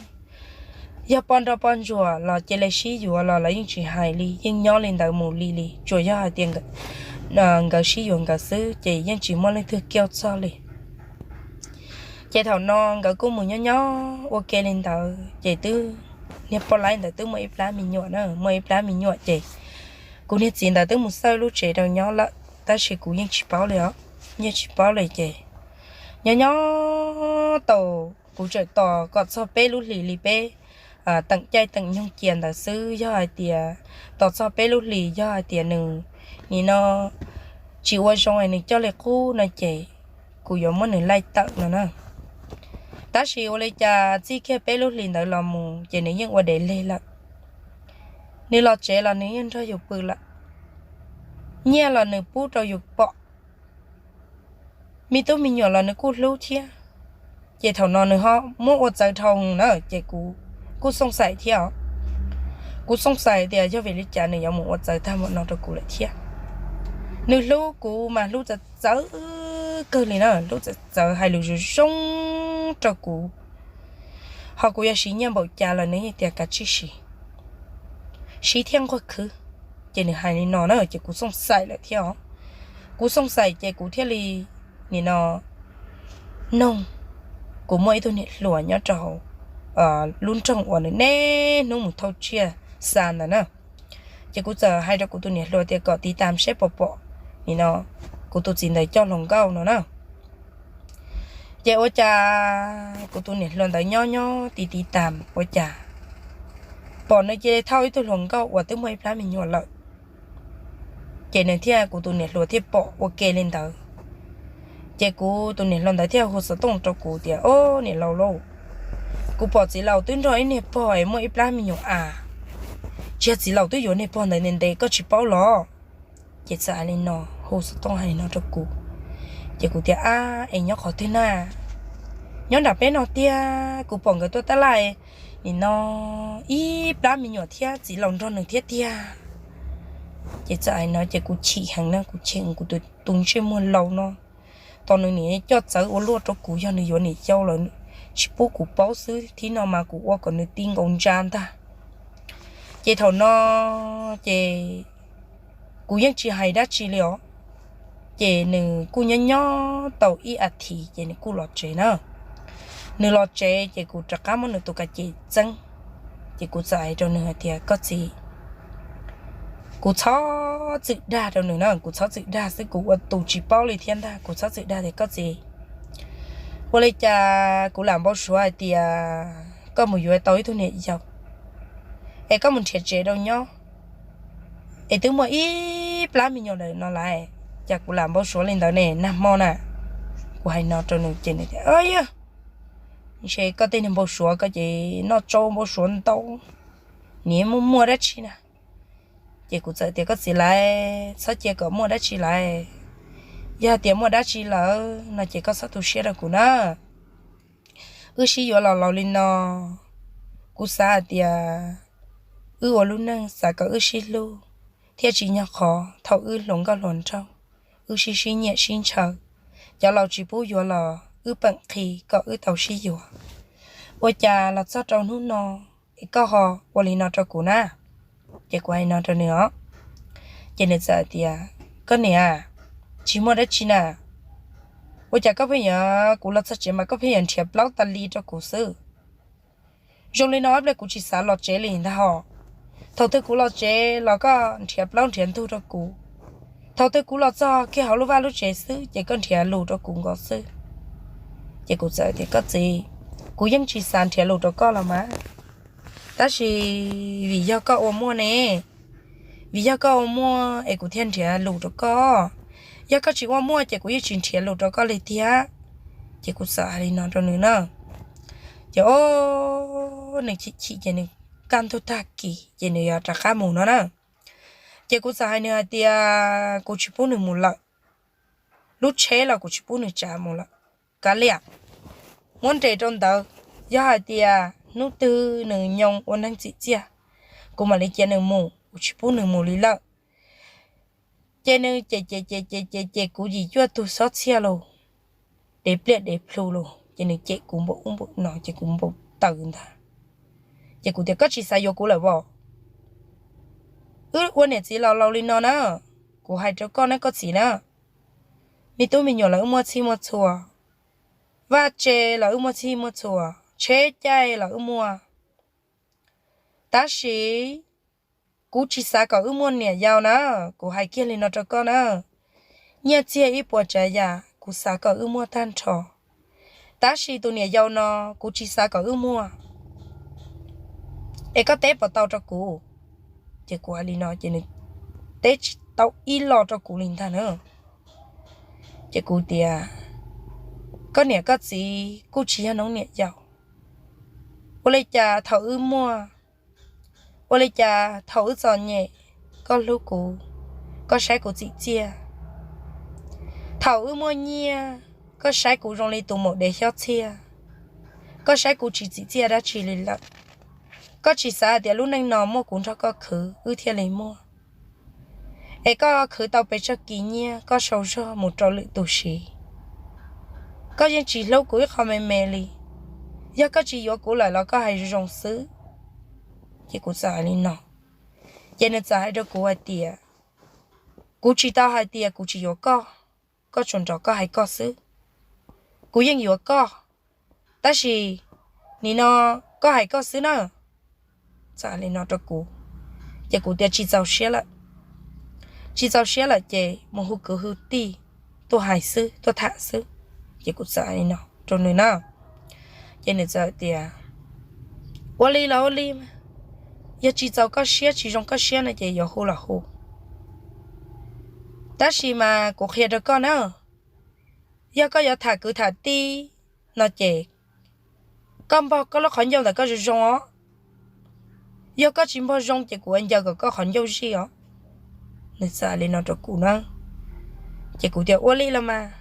Yog poj nrog poj ntsuam los cia li sib yuav los lawv yeej tsis hais li, yeej nyob li ntawd mus li li, tsuas yog hais tias nkawd sib yuav nkawd xwb ces yeej tsis muaj leej twg kiaj txog li. Ces thaum no nkawd kuj mus nyob nyob ua ke li ntawd ces twb, niag poj laib ntawd twb muaj ib plab me nyuam na, muaj ib plab me nyuam ces kuv niag txiv ntawd twb mus xawb lub tsev rau nyob lawm tab sis kuv yeej tsis paub li os, yeej tsis paub li ces nyob nyob tau, kuv tseem tos kom txog peb lub hlis li peb teem caij teem nyoog cia ntawd xwb, yog hais tias tos txog peb lub hlis yog hais tias nws nim no tsis ua zoo es nws coj li qub no ces kuv yuav muab nws laij tawm no na. Tab sis ua li cas txij kiag peb lub hlis ntawd los mus ces nws yeej ua dev leg lawm. Nws los tsev los nws yeej nrog yus pw lawm, nyiaj los nws pub rau yus pom, me tub me nyuam los nws kuj hlub thiab. Ces thaum no nws ho muab ua txawv dhau na ces kuv kuj xooj xaim thiab os. Kuv xooj xaim tias yog vim li cas nws yuav mus ua txawv tag npaum no rau kuv lawm thiab. Nws hlub kuv mas hlub txawv txawv kawg li na, hlub txawv txawv hais lus zoo zoo rau kuv. Ho kuv yog siv nyiaj npaum cas los nws yeej tias kav tsij siv, siv thiaj nquag khwv. Ces nws hais li no na ces kuv xooj xaim lawm thiab os. Kuv xooj xaim ces kuv thiaj li nim no noog, kuv muaj ib tug niam hluas nyob rau hauv lub nroog uas nws niaj hnub mus thauj tsiaj xa ntawd na. Ces kuv txawm hais rau kuv tus niam hluas tias kom tiv tas seb puas pom nim no kuv tus txiv ntawd coj hluas nkauj no na. Ces ua cas kuv tus niam hluas ntawd nyob nyob tiv tiv tas ua cas pom nws cia li thauj ib tug hluas nkauj uas twb muaj ib plab me nyuam lawm. Ces nws thiaj, kuv tus niam hluas thiaj pom ua ke li ntawd. Ces kuv tus niam hluas ntawd thiaj hu xov tooj rau kuv tias, o, niam laus lauj, kuv pom txiv laus twb nrog ib niag pog es muaj ib plab me nyuam a, tsis yog txiv laus twb yuav niag pog ntawd ntev ntev koj tsis paub los? Ces txawm hais li no, hu xov tooj hais li no rau kuv. Ces kuv tias, ab, es nyob qhov twg na? Nyob nram peb no tiag, kuv pom nkawd tuaj tab laj nim no ib plab me nyuam thiab txiv laus nrog nws thiab tiag. Ces txawm hais no ces kuv chim heev na, kuv chim kuv tus ntsej muag laus no. Tos nws niam coj txawv ua luaj rau kuv, yog nws yuav niam yau lawm tsis pub kuv paub xwb, thib no mas kuv ua kom nws ti nkaus ntsa ntag. Ces thaum no ces kuv yeej tsis hais dab tsi li os. Ces nws kuj nyob nyob tau ib as thiv ces nws kuj los tsev na. Nws los tsev ces kuv rov qab muab nws tus kav ces txeeb. Ces kuv txawm hais rau nws hais tias, koj txiv, kuv txhob txwm dag rau nws na, kuv txhob txwm dag xwb, kuv ua tus tsis paub li thiab ntag, kuv txhob txwm dag tias koj txiv, ua li cas kuv lam npau suav hais tias koj mus yuav tau ib tug niam yau es koj mus nrhiav tsev rau nyob, es twb muaj ib plab me nyuam lawm no lawm, cas kuv lam npau suav li ntawd ne nag hmo na. Kuv hais no rau nws ces nws tias, Yog, ntshe koj tej niag npau suav koj ces noj tsau npau suav ntau, nim muaj muaj dab tsi na. Ces kuv txawm tias, Koj txiv lawv, txhob cia kom muaj dab tsi lawm, yog tias muaj dab tsi lawm no ces koj txhob tu siab rau kuv na. Wb sib yuav los laus li no, kuv xav hais tias wb ua lub neej xav kom wb sib hlub thiab tsis nyog qhov thaum wb hluas nkauj hluas nraug, wb sib sib nyiam sib ntshaw, cov laus tsis pub yuav los wb peem qhi kom wb tau sib yuav. Ua cas los txog rau hnub no es koj ho ua li no rau kuv na? Ces kuv hais no rau nws os, ces nws txawm tias, Koj niam, tsis muaj dab tsi na, ua cas koj pheej yuav, kuv los txog tsev mas koj pheej yuav nrhiav plaub tas li rau kuv xwb. Zoo li no ob pliag kuv tsis xav los tsev li ntag hos. Thaum twg kuv los tsev los koj nrhiav plaub nrhiav ntug rau kuv, thaum twg kuv los txog kiag hauv lub vaj lub tsev xwb ces koj nrhiav lus rau kuv nkaus xwb. Ces kuv txawm tias, Koj txiv, kuv yeej tsis xav nrhiav lus rau koj los mas, tab sis vim yog koj ua muaj ne, vim yog koj ua muaj es kuv thiaj nrhiav lus rau koj, yog koj tsis ua muaj ces kuv yeej tsis nrhiav lus rau koj li thiab. Ces kuv txawm hais li no rau nws na, ces o, nws chim chim ces nws kaj ntug tag kis ces nws yuav rov qab mus no na. Ces kuv txawm hais nws hais tias kuv tsis pub nws mus lawm, lub tsheb los kuv tsis pub nws tsav mus lawm. Kav liam, muab nres rau ntawd, yog hais tias hnub twg nws nyoo ua neeg txim txiaj, kuv mam li cia nws mus, kuv tsis pub nws mus li lawm. Ces nws cem cem cem cem cem cem kuv yim cuaj tug xob txhiaj los, dev pliaj dev plhu los ces nws cem kuv npaum ub npaum no ces kuv npau taws ntag. Ces kuv tias, Koj tsis xav yuav kuv lawm os? Wb ua niam txiv los laus li no na, kuv hais rau koj na koj txiv na, me tub me nyuam los wb muaj txhij muaj txhua, vaj tse los wb muaj txhij muaj txhua, tsheb caij los wb muaj, tab sis kuv tsis xav kom wb muaj niam yau na, kuv hais kiag li no rau koj na. Nyiaj txiag ib puas tsav yam kuv xav kom wb muaj tag nrho, tab sis tus niam yau no kuv tsis xav kom wb muaj. Es koj teb puas tau rau kuv? Ces kuv hais li no ces nws teb tsis tau ib los rau kuv li ntag na. Ces kuv tias, Koj niam koj txiv kuj tsis yog noob niam yau, ua li cas thaum wb muaj, ua li cas thaum wb txom nyem koj hlub kuv, koj saib kuv txim txiaj? Thaum wb muaj nyiaj koj saib kuv zoo li tus maum dev xyob txhiaj, koj saib kuv tsis txim txiaj dab tsi li lawm. Koj tsis xav hais tias lub neej no muaj kuv nrog koj khwv wb thiaj li muaj, es koj khwv tau pes tsawg kis nyiaj koj sau zog mus rau lwm tus siv. Koj yeej tsis hlub kuv ib qho me me li. Yog koj tsis yuav kuv lawm los koj hais zoo zoo xwb. Ces kuv txawm hais li no, ces nws txawm hais rau kuv hais tias, Kuv tsis tau hais tias kuv tsis yuav koj, koj tsuas nrog koj hais koj xwb. Kuv yeej yuav koj, tab sis nim no koj hais koj xwb na. Txawm li no rau kuv, ces kuv tias tsis txaus siab lawm. Tsis txaus siab lawm ces mus hu kwv hu tij tuaj hais xwb, tuaj tham xwb. Ces kuv txawm li no rau nws na. Ces nws txawm tias, Ua li los ua li mas, yog tsis txaus koj siab tsis zoo koj siab no ces yuav hu los hu. Tab sis mas kuv qhia rau koj na, yog koj yuav tham kwv tham tij no ces koj npog koj lub qhov ncauj ntawm koj zoo zoo os. Yog koj tsis npog zoo ces kuv ua ncaws kom koj qhov ncauj zij os. Nws txawm li no rau kuv na. Ces kuv tias ua li los mas,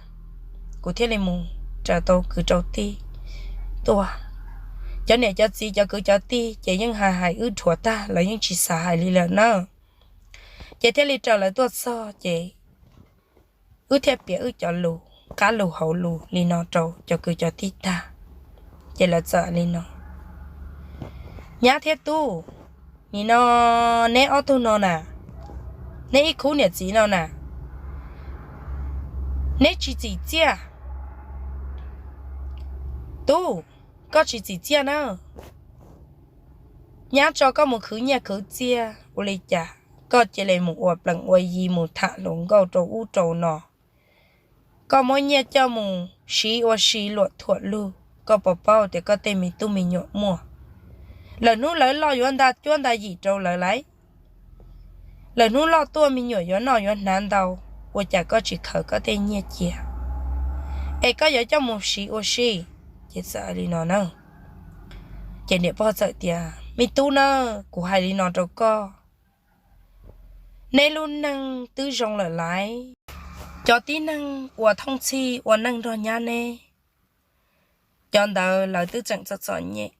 kuv thiaj li mus raws tau kwv rau tij tuaj. Cov niam cov txiv cov kwv cov tij ces yeej hais hais wb dhuav tag, lawv yeej tsis xav hais li lawm na. Ces thiaj li raws lawv tuaj txog ces wb thiaj piav wb cov lus qab lus hauv lus li no rau cov kwv cov tij tag. Ces lawv txawm li no, Nyab thiab tub, nim no neb ob tug no na, neb ib khub niam txiv no na, neb tsis txim txiaj. Tub, koj tsis txim txiaj na. Nyab tso koj mus khwv nyiaj khwv txiaj ua li cas koj cia li mus ua plees ua yi mus tham hluas nkauj rau ub rau no. Koj muab nyiaj coj mus siv ua si luam thuam lug, koj puas paub tias koj tej me tub me nyuam muaj? Lawm hnub lawv loj yuav nta cuab nta yim rau lawv lauj. Lawm hnub loj tuaj me nyuam yuav noj yuav hnav ntau, ua cas koj tsis khaws koj tej nyiaj cia, es koj yuav coj mus siv ua si? Ces txawm li no na. Ces niam pog txawm tias, Me tub na, kuv hais li no rau koj, neb lub neej twb zoo lawm lauj. Cov tib neeg uas thooj txhij ua neej nrog nyab neb, cov ntawd lawv twb tseem txom txom nyem,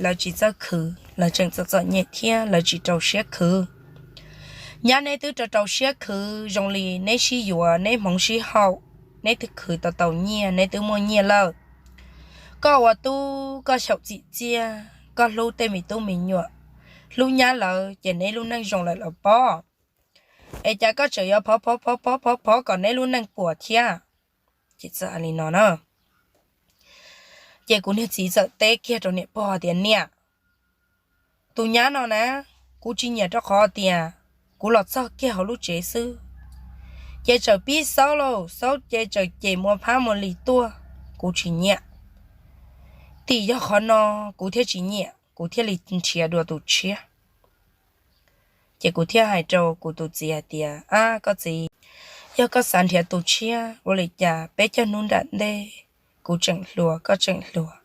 lawv tsis txawj khwv, lawv tseem txom txom nyem thiab lawv tsis rau siab khwv. Nyab neb twb rau rau siab khwv zoo li neb sib yuav, neb hmoov sib haum, neb twb khwv tau tau nyiaj, neb twb muaj nyiaj lawm. Koj ua tub koj xyaum txim txiaj, koj hlub tej me tub me nyuam, hlub nyab lawv ces neb lub neej zoo lawm los pob. Es cas koj tseem yuav phov phov phov phov phov phov kom neb lub neej puas thiab? Ces txawm li no na. Ces kuv niag txiv txawm teb kiag rau niam pog tias, Niam, tus nyab no na, kuv tsis nyiam rau qhov tias kuv los txog kiag hauv lub tsev xwb ces tseem pib xaub lauj, xaub ces tseem cem mua phab mua li tuaj, kuv tsis nyiam. Tim yog qhov no kuv thiaj tsis nyiam, kuv thiaj li nrhiav dua tus tshiab. Ces kuv thiaj hais rau kuv tus txiv hais tias, Ab koj txiv, yog koj xav nrhiav tus tshiab ua li cas peb cog hnub nram ntej kuv tseem hluas koj tseem hluas,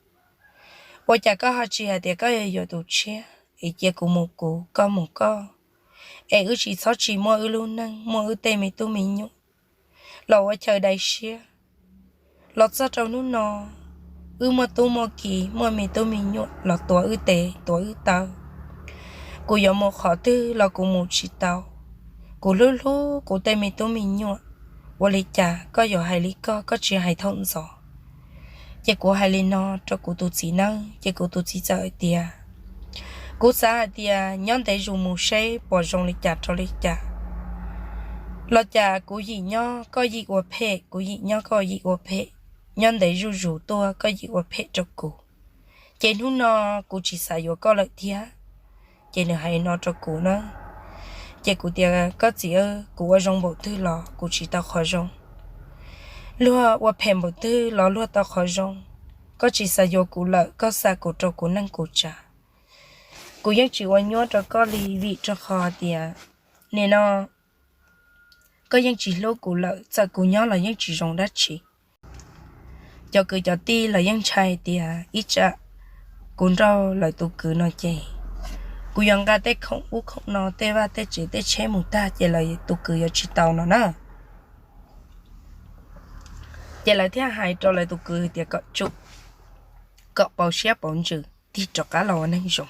ua cas koj ho tsis hais tias koj yuav yuav tus tshiab es cia kuv mus kuv koj mus koj, es wb tsis txhob tsis muaj wb lub neej muaj wb tej me tub me nyuam los ua chaw dai siab. Los txog rau hnub no, wb muaj tub muaj ki muaj me tub me nyuam los tuav wb tes tuav wb taw, kuv yuav mus qhov twg los kuv mus tsis tau. Kuv hlub hlub kuv tej me tub me nyuam, ua li cas koj yuav hais li koj, koj tsis hais thaum ntxov? Ces kuv hais li no rau kuv tus txiv nawb, ces kuv tus txiv txawm hais tias, Kuv xav hais tias nyob ntev zus mus seb puas zoo li cas rau li cas. Los cas kuv yim nyob koj yim ua phem, kuv yim nyob koj yim ua phem, nyob ntev zuj zus tuaj koj yim ua phem rau kuv, ces hnub no kuv tsis xav yuav koj lawm thiab. Ces nws hais no rau kuv na. Ces kuv tias, Koj txiv, kuv ua zoo npaum twg los kuv tsis tau qhov zoo, luag ua phem npaum twg los luag tau qhov zoo. Koj tsis xav yuav kuv lawm, koj xa kuv rau kuv neej kuv tsav. Kuv yeej tsis ua nyuab rau koj li vim rau qhov tias nim no koj yeej tsis hlub kuv lawm, txawm kuv nyob los yeej tsis zoo dab tsi. Cov kwv cov tij los yeej ntshai tias ib tsam kuv nrauj lawv tus kwv no ces kuv yuav nqa tej khoom ub khoom no, tej vaj tej tsev tej tsheb mus tag ces lawv tus kwv yuav tsis tau no na. Ces lawv thiaj hais rau lawv tus kwv tias kom tsum, kom pauv siab pauv ntsws tig rov qab los ua neeg zoo.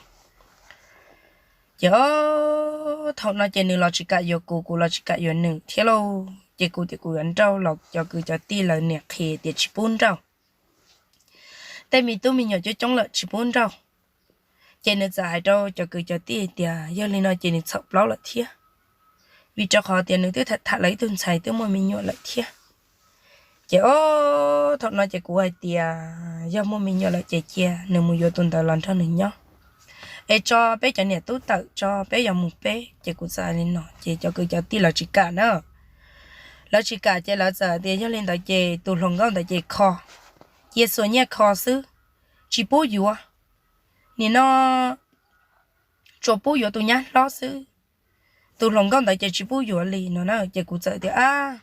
Ces o, thaum no ces nws los tsis kam yuav kuv, kuv los tsis kam yuav nws thiab lauj. Ces kuv tias kuv yuav nrauj los cov kwv cov tij lawv niam qhia tias tsis pub nrauj, tej me tub me nyuam coob coob lawm tsis pub nrauj. Ces nws txawm hais rau cov kwv cov tij tias yog li no ces nws txhaum plaub lawm thiab, vim rau qhov tias nws twb tham tham lawv ib tug ntxhais twb muaj me nyuam lawm thiab. Ces o, thaum no ces kuv hais tias yog muaj me nyuam lawm ces cia nws mus yuav tus ntawd los nrog nws nyob, es tso peb cov niam tub tawm tso peb yuav mus peb. Ces kuv txawm hais li no ces cov kwv cov tij lawv tsis kam na. Lawv tsis kam ces lawv txawm tias yog li ntawd ces tus hluas nkauj ntawd ces kho, cia xuas nyiaj kho xwb, tsis pub yuav. Nim no tsuas pub yuav tus nyab hlob xwb, tus hluas nkauj ntawd ces tsis pub yuav li no na. Ces kuv txawm tias ab,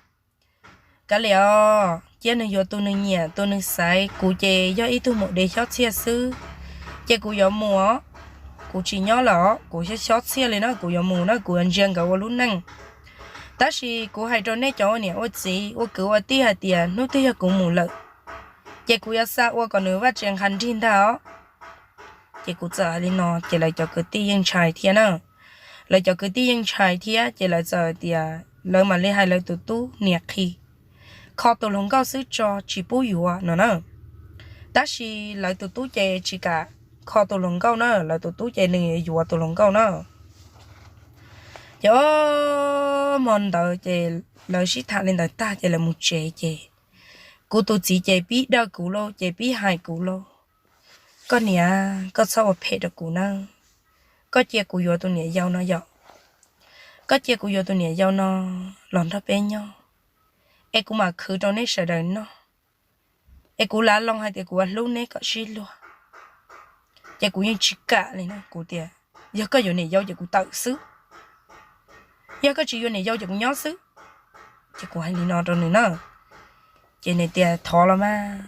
kav liam os, cia nws yuav tus nws nyiam tus nws xaiv, kuv ces yog ib tug maum dev xyob txhiaj xwb, ces kuv yuav mus os, kuv tsis nyob lawm os, kuv xyob xyob txhiaj li na, kuv yuav mus na, kuv yuav ntsia nkawd ua lub neej. Tab sis kuv hais rau nej cov ua niam ua txiv ua kwv ua tij hais tias hnub twg yog kuv mus lawm, ces kuv yuav xa ua kom nws vaj tsev nqha nrig ntag os. Ces kuv txawm hais li no ces lawv cov kwv tij yeej ntshai thiab na. Lawv cov kwv tij yeej ntshai thiab ces lawv txawm tias lawv mam li hais lawv tus tub niam qhi, kho tus hluas nkauj xwb tso tsis pub yuav no na. Tab sis lawv tus tub ces tsis kam kho tus hluas nkauj na, lawv tus tub ces nws yuav tus hluas nkauj na. Ces o, hmo ntawd ces lawv sib tham li ntawd tag ces lawv mus tsev ces kuv tus txiv ces pib dawj kuv lauj, ces pib hais kuv lauj, koj niam, koj txhob ua phem rau kuv na, koj cia kuv yuav tus niam yau no yom. koj cia kuv yuav tus niam yau no los nrog peb nyob, es kuv mam khwv rau neb sawv daws noj, es kuv lav loo hais tias kuv ua hlub neb kom sib luag. Ces kuv yeej tsis kam li no, kuv tias, yog koj yuav niam yau ces kuv tawm xwb, yog koj tsis yuav niam yau ces kuv nyob xwb. Ces kuv hais li no rau nws na. Ces nws tias thov los mas,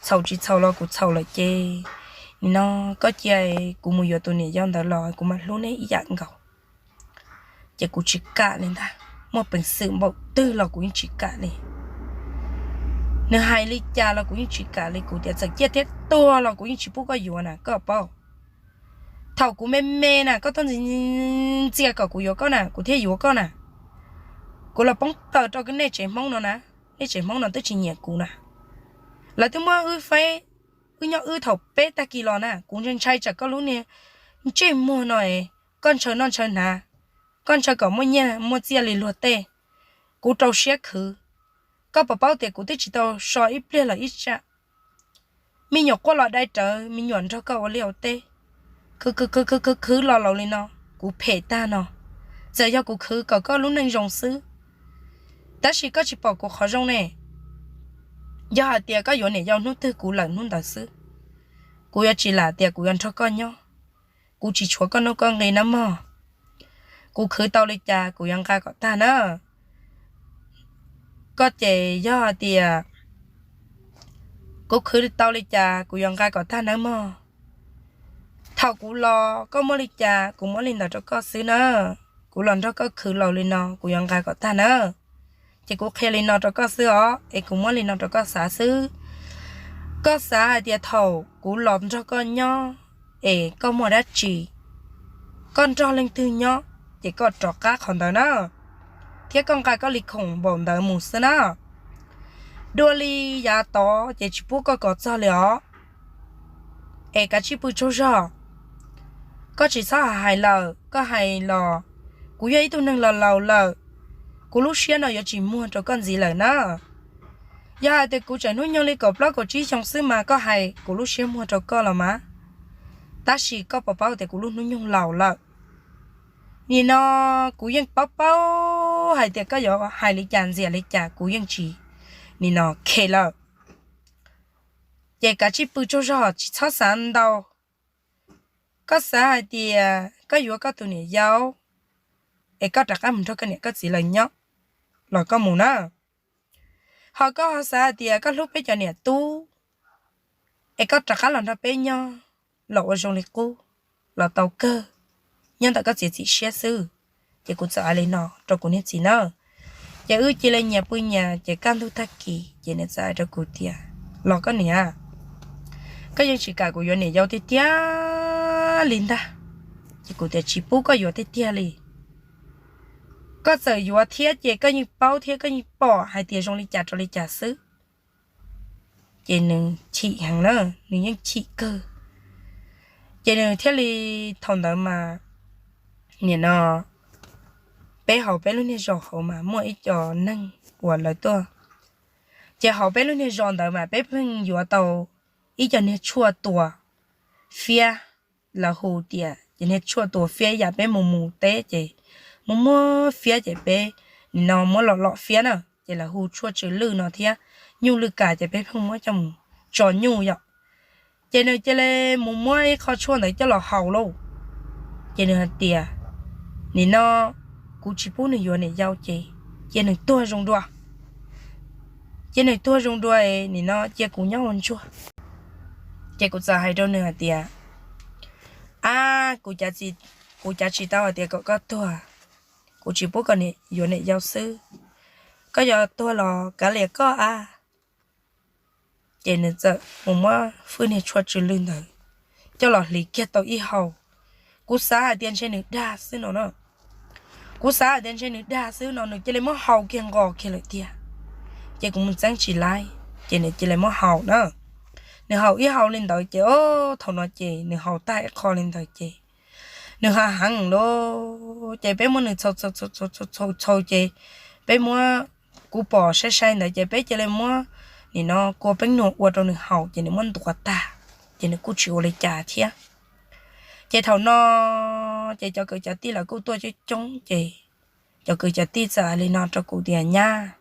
txhaum tsis txhaum los kuv txhaum lawm ces nim no koj cia kuv mus yuav tus niam yau ntawd los kuv mam hlub neb ib yam nkaus. Ces kuv tsis kam li ntag, muaj peev xwm npaum twg los kuv yeej tsis kam li. Nws hais li cas los kuv yeej tsis kam li, kuv tias txawm ciaj thiab tuag los kuv yeej tsis pub koj yuav na koj paub. Thaum kuv me me na koj tuaj ntxias kom kuv yuav koj na kuv thiaj yuav koj na. Kuv los poob taws rau nej tsev Hmoob no na, nej tsev Hmoob no twb tsis nyiam kuv na. Lawv twb muab wb faib, wb nyob wb thaum peb tag kis los na, kuv ntshai ntshai tsam koj lub niag ntsej muag no, koj ntshaw noj ntshaw hnav, koj ntshaw kom muaj nyiaj muaj txiaj li luag tej. Kuv rau siab khwv, koj puas paub tias kuv twb tsis tau so ib pliag los ib tsam. Me nyuam quaj los dai rawv, me nyuam nrog koj ua liaj ua teb, khwv khwv khwv khwv khwv los laus li no, kuv phem tag no. Txawm yog kuv khwv kom koj lub neej zoo xwb, tab sis koj tsis pom kuv qhov zoo ne. Yog hais tias koj yuav niam yau hnub twg kuv lawm hnub ntawd xwb. Kuv yuav tsis lam tias kuv yuav nrog koj nyob, kuv tsis tshuav koj nuj koj nqi na mog. Kuv khwv tau li cas kuv yuav nqa kom tag na. Koj ces yog hais tias kuv khwv tau li cas kuv yuav nqa kom tag nawb mog. Thaum kuv los koj muab li cas kuv muab li ntawd rau koj xwb na. Kuv los nrog koj khwv laus li no kuv yuav nqa kom tag na. Ces kuv qhia li no rau koj xwb os, es kuv muab li no rau koj xav xwb. Koj xav hais tias thaum kuv los nrog koj nyob es koj muaj dab tsi, koj nrog leej twg nyob, ces koj rov qab qhov ntawd na, thiab koj nqa koj li khoom npaum ntawd mus xwb na. Dua li yav tod ces tsis pub koj kov txog li os. Es kav tsij pw tsaug zog, koj tsis txhob hais lawm, koj hais los kuv yog ib tug neeg laus laus lawm, kuv lub siab no yuav tsis muag rau koj ntxiv lawm na. Yog hais tias kuv tseem hnub nyoog li kaum plaub kaum tsib xyoo xwb mas koj hais kuv lub siab muag rau koj los mas, tab sis koj puas paub tias kuv lub hnub nyoog laus lawm. Nim no kuv yeej paub paub hais tias koj yuav hais li cas ntxias li cas kuv yeej tsis, nim no khe lawm. Ces kav tsij pw tsaug zog tsis txhob xav ntau. Koj xav hais tias koj yuav koj tus niam yau, es koj rov qab mus nrog koj niam koj txiv lawv nyob los koj mus na. Ho koj ho xav hais tias koj hlub peb cov niam tub, es koj rov qab los nrog peb nyob los ua zoo li qub, los tau kawg, nyob ntawm koj txiav txim siab xwb. Ces kuv txawm hais li no rau kuv niag txiv na. Ces wb cia li nyias pw nyias, ces kaj ntug tag kis ces nws txawm hais rau kuv tias, los koj niam, koj yeej tsis kam kuv yuav niam yau tiag tiag li ntag. Ces kuv tias tsis pub koj yuav tiag tiag li. Koj txawm yuav thiab ces koj yeej paub thiab koj yeej pom hais tias zoo li cas rau li cas xwb. Ces nws chim heev na, nws yeej chim kawg. Ces nws thiaj li, thaum ntawd mas, nim no peb hauv peb lub niag zos hauv mas muaj ib co neeg uas lawv tuaj. Ces hauv peb lub niag zos ntawd mas peb pheej yuav tau ib co niag tshuaj tua fiab, lawv hu tias ces niag tshuaj tua fiab ib yam peb mus mus teb ces muaj muaj fiab ces peb nim no muab lom lom fiab na, ces lawv hu tshuaj tsw lwj no thiab nyuj lwj kas ces peb pheej muab coj mus tso nyuj yom. Ces nws cia li mus muab ib qho tshuaj ntawd coj los haus lauj. Ces nws hais tias, nim no kuv tsis pub nws yuav niam yau ces cia nws tuag zoo dua. Cia nws tuag zoo dua, nim no cia kuv nyob ua ntsuag. Ces kuv txawm hais rau nws hais tias, ab, kuv cav tsis tau hais tias kom koj tuag, kuv tsis pub koj yuav niam yau xwb. Koj yuav tuag los kav liam koj a. Ces nws txawm mus muab fwj niag tshuaj tsw lwj ntawd coj los hliv kiag tau ib hau. Kuv xav hais tias ntshe nws dag xwb no na. Kuv xav hais tias ntshe nws dag xwb no nws cia li muab haus kiag nqos kiag lawm tiag. Ces kuv mus txeeb tsis laib ces nws cia li muab haus na. Nws haus ib hau li ntawd ces o, thaum no ces nws haus tag ib qho li ntawd ces nws ha heev lauj. Ces peb muab nws txhau txhau txhau ces peb muab, kuv pom sai sai ntawd ces peb cia li muab, nim no kua peeb nuam ua rau nws haus ces nws muab ntuav tag, ces nws kuj tsis ua li cas thiab. Ces thaum no ces cov kwv cov tij lawv kuj tuaj coob coob ces Cov kwv cov tij txawm hais li no rau kuv tias, Nyab,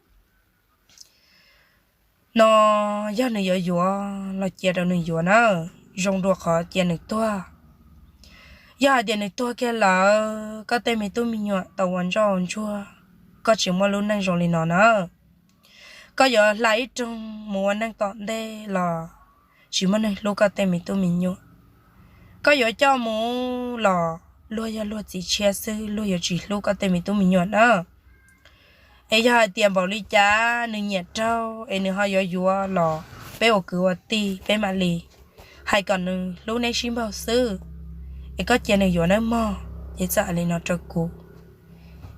no yog nws yuav yuav los cia rau nws yuav na, zoo dua qhov cia nws tuag. Yog hais tias nws tuag kiag lawm, koj tej me tub me nyuam tau ua ntsoj ua ntsuag, koj tsis muaj lub neej zoo li no na. Koj yuav hla ib roog mus ua neej tom ntej los tsis muaj neeg hlub koj tej me tub me nyuam. Koj yuav coj mus los luag yog luag txiv tshiab xwb, luag yuav tsis hlub koj tej me tub me nyuam na. Es yog hais tias npaum li cas nws nyiam raug es nws ho yuav yuav los peb ua kwv ua tij peb mam li hais kom nws hlub neb sib npaug xwb. Es koj cia nws yuav nawb mog. Ces txawm hais li no rau kuv.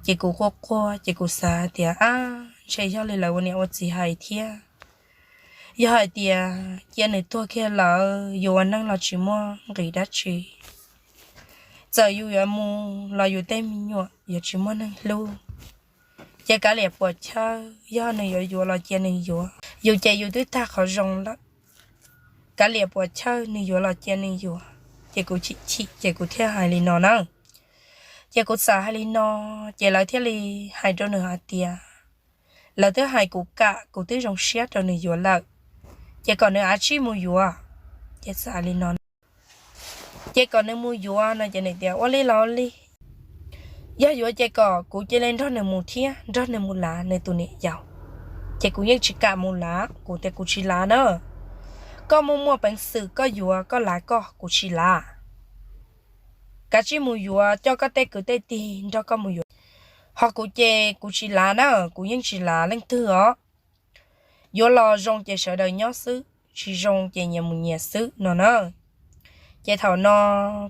Ces kuv quaj quaj, ces kuv xav hais tias, ab, ntshe yog li lawv ua niam ua txiv hais thiab. Yog hais tias cia nws tuag kiag lawm, yus ua neej los tsis muaj nqis dab tsi. Txawm yus yuav mus los yus tej me nyuam yuav tsis muaj neeg hlub. Ces kav liam puas chawj, yog nws yuav yuav los cia nws yuav, yus ces yus twb tag qhov zoo lawm. Kav liam puas chawj, nws yuav los cia nws yuav. Ces kuv chim chim, ces kuv thiaj hais li no na. Ces kuv txawm hais li no, ces lawv thiaj li hais rau nws hais tias, lawv twb hais kuv kam, kuv twb zoo siab rau nws yuav lawm, ces kom nws av tsij mus yuav. Ces txawm hais li no, ces kom nws mus yuav no ces nws tias ua li los ua li. Yog yuav ces kom kuv cia li nrog nws mus thiab, nrog nws mus lav nws tus niam yau. Ces kuv yeej tsis kam mus lav, kuv tias kuv tsis lav na. Koj muaj muaj peev xwm koj yuav koj lav koj, kuv tsis lav. Kav tsij mus yuav, coj koj tej kwv tej tij nrog koj mus yuav. Ho kuv ces kuv tsis lav na, kuv yeej tsis lav leej twg os. Yuav los zoo ces sawv daws nyob xwb, tsis zoo ces nyias mus nyias xwb no na. Ces thaum no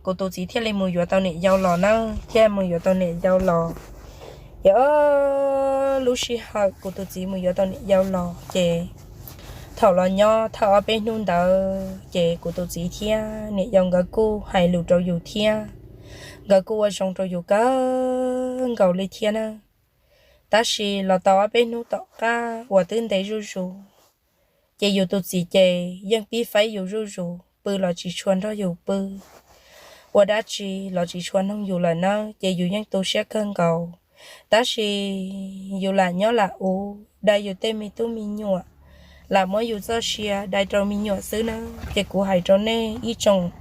kuv tus txiv thiaj li mus yuav tau niam yau los na, thiaj mus yuav tau niam yau los. Ces lub sij hawm kuv tus txiv mus yuav tau niam yau los ces thaum los nyob thawj ob peb hnub ntawd ces kuv tus txiv thiab niam yau nkawd kuj hais lus rau yus thiab, nkawd kuj ua zoo rau yus kawg nkaus li thiab na. Tab sis los tau ob peb hnub tom qab uas twb ntev zuj zus, ces yus tus txiv ces yeej pib faib yus zuj zus, pw los tsis tshua nrog yus pw, ua dab tsi los tsis tshua noog yus lawm nawb, ces yus yeej tu siab kawg nkaus. Tab sis yus lam nyob lam ua, dai yus tej me tub me nyuam, lam muab yus txoj sia dai rau me nyuam xwb na. Ces kuv hais rau nej ib tsoom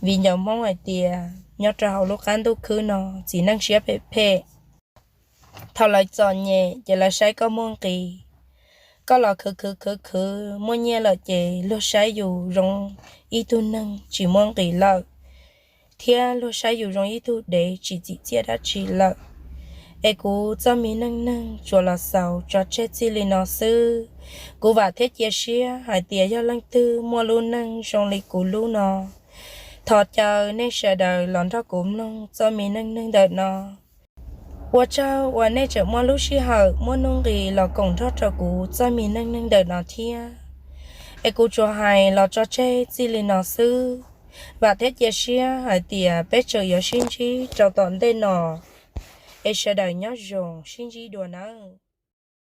viv ncaus Hmoob hais tias nyob rau hauv lub qab ntuj khwb no txiv neej siab phem phem. Thaum lawv txom nyem ces lawv saib koj muaj nqis, koj los khwv khwv khwv khwv muaj nyiaj lawm ces luag saib yus zoo ib tug neeg tsis muaj nqis lawm, thiab luag saib yus zoo ib tug dev tsis txim txiaj dab tsi lawm. Es kuv txoj me neej neeg tsuas los xaus tso tseg txij li no xwb. Kuv vam thiab cia siab hais tias yog leej twg muaj lub neej zoo li kuv lub no, thov caw nej sawv daws los nrog kuv mloog txoj me neej neeg ntawm no. Ua tsaug uas nej tseem muaj lub sij hawm muaj nuj nqis los koom nrog rau kuv txoj me neej neeg ntawm no thiab. Es kuv tsuas hais los tso tseg txij li no xwb. Vam thiab cia siab hais tias peb tseem yuav sib ntsib rau tom ntej no. Es sawv daws nyob zoo, sib ntsib dua nawb.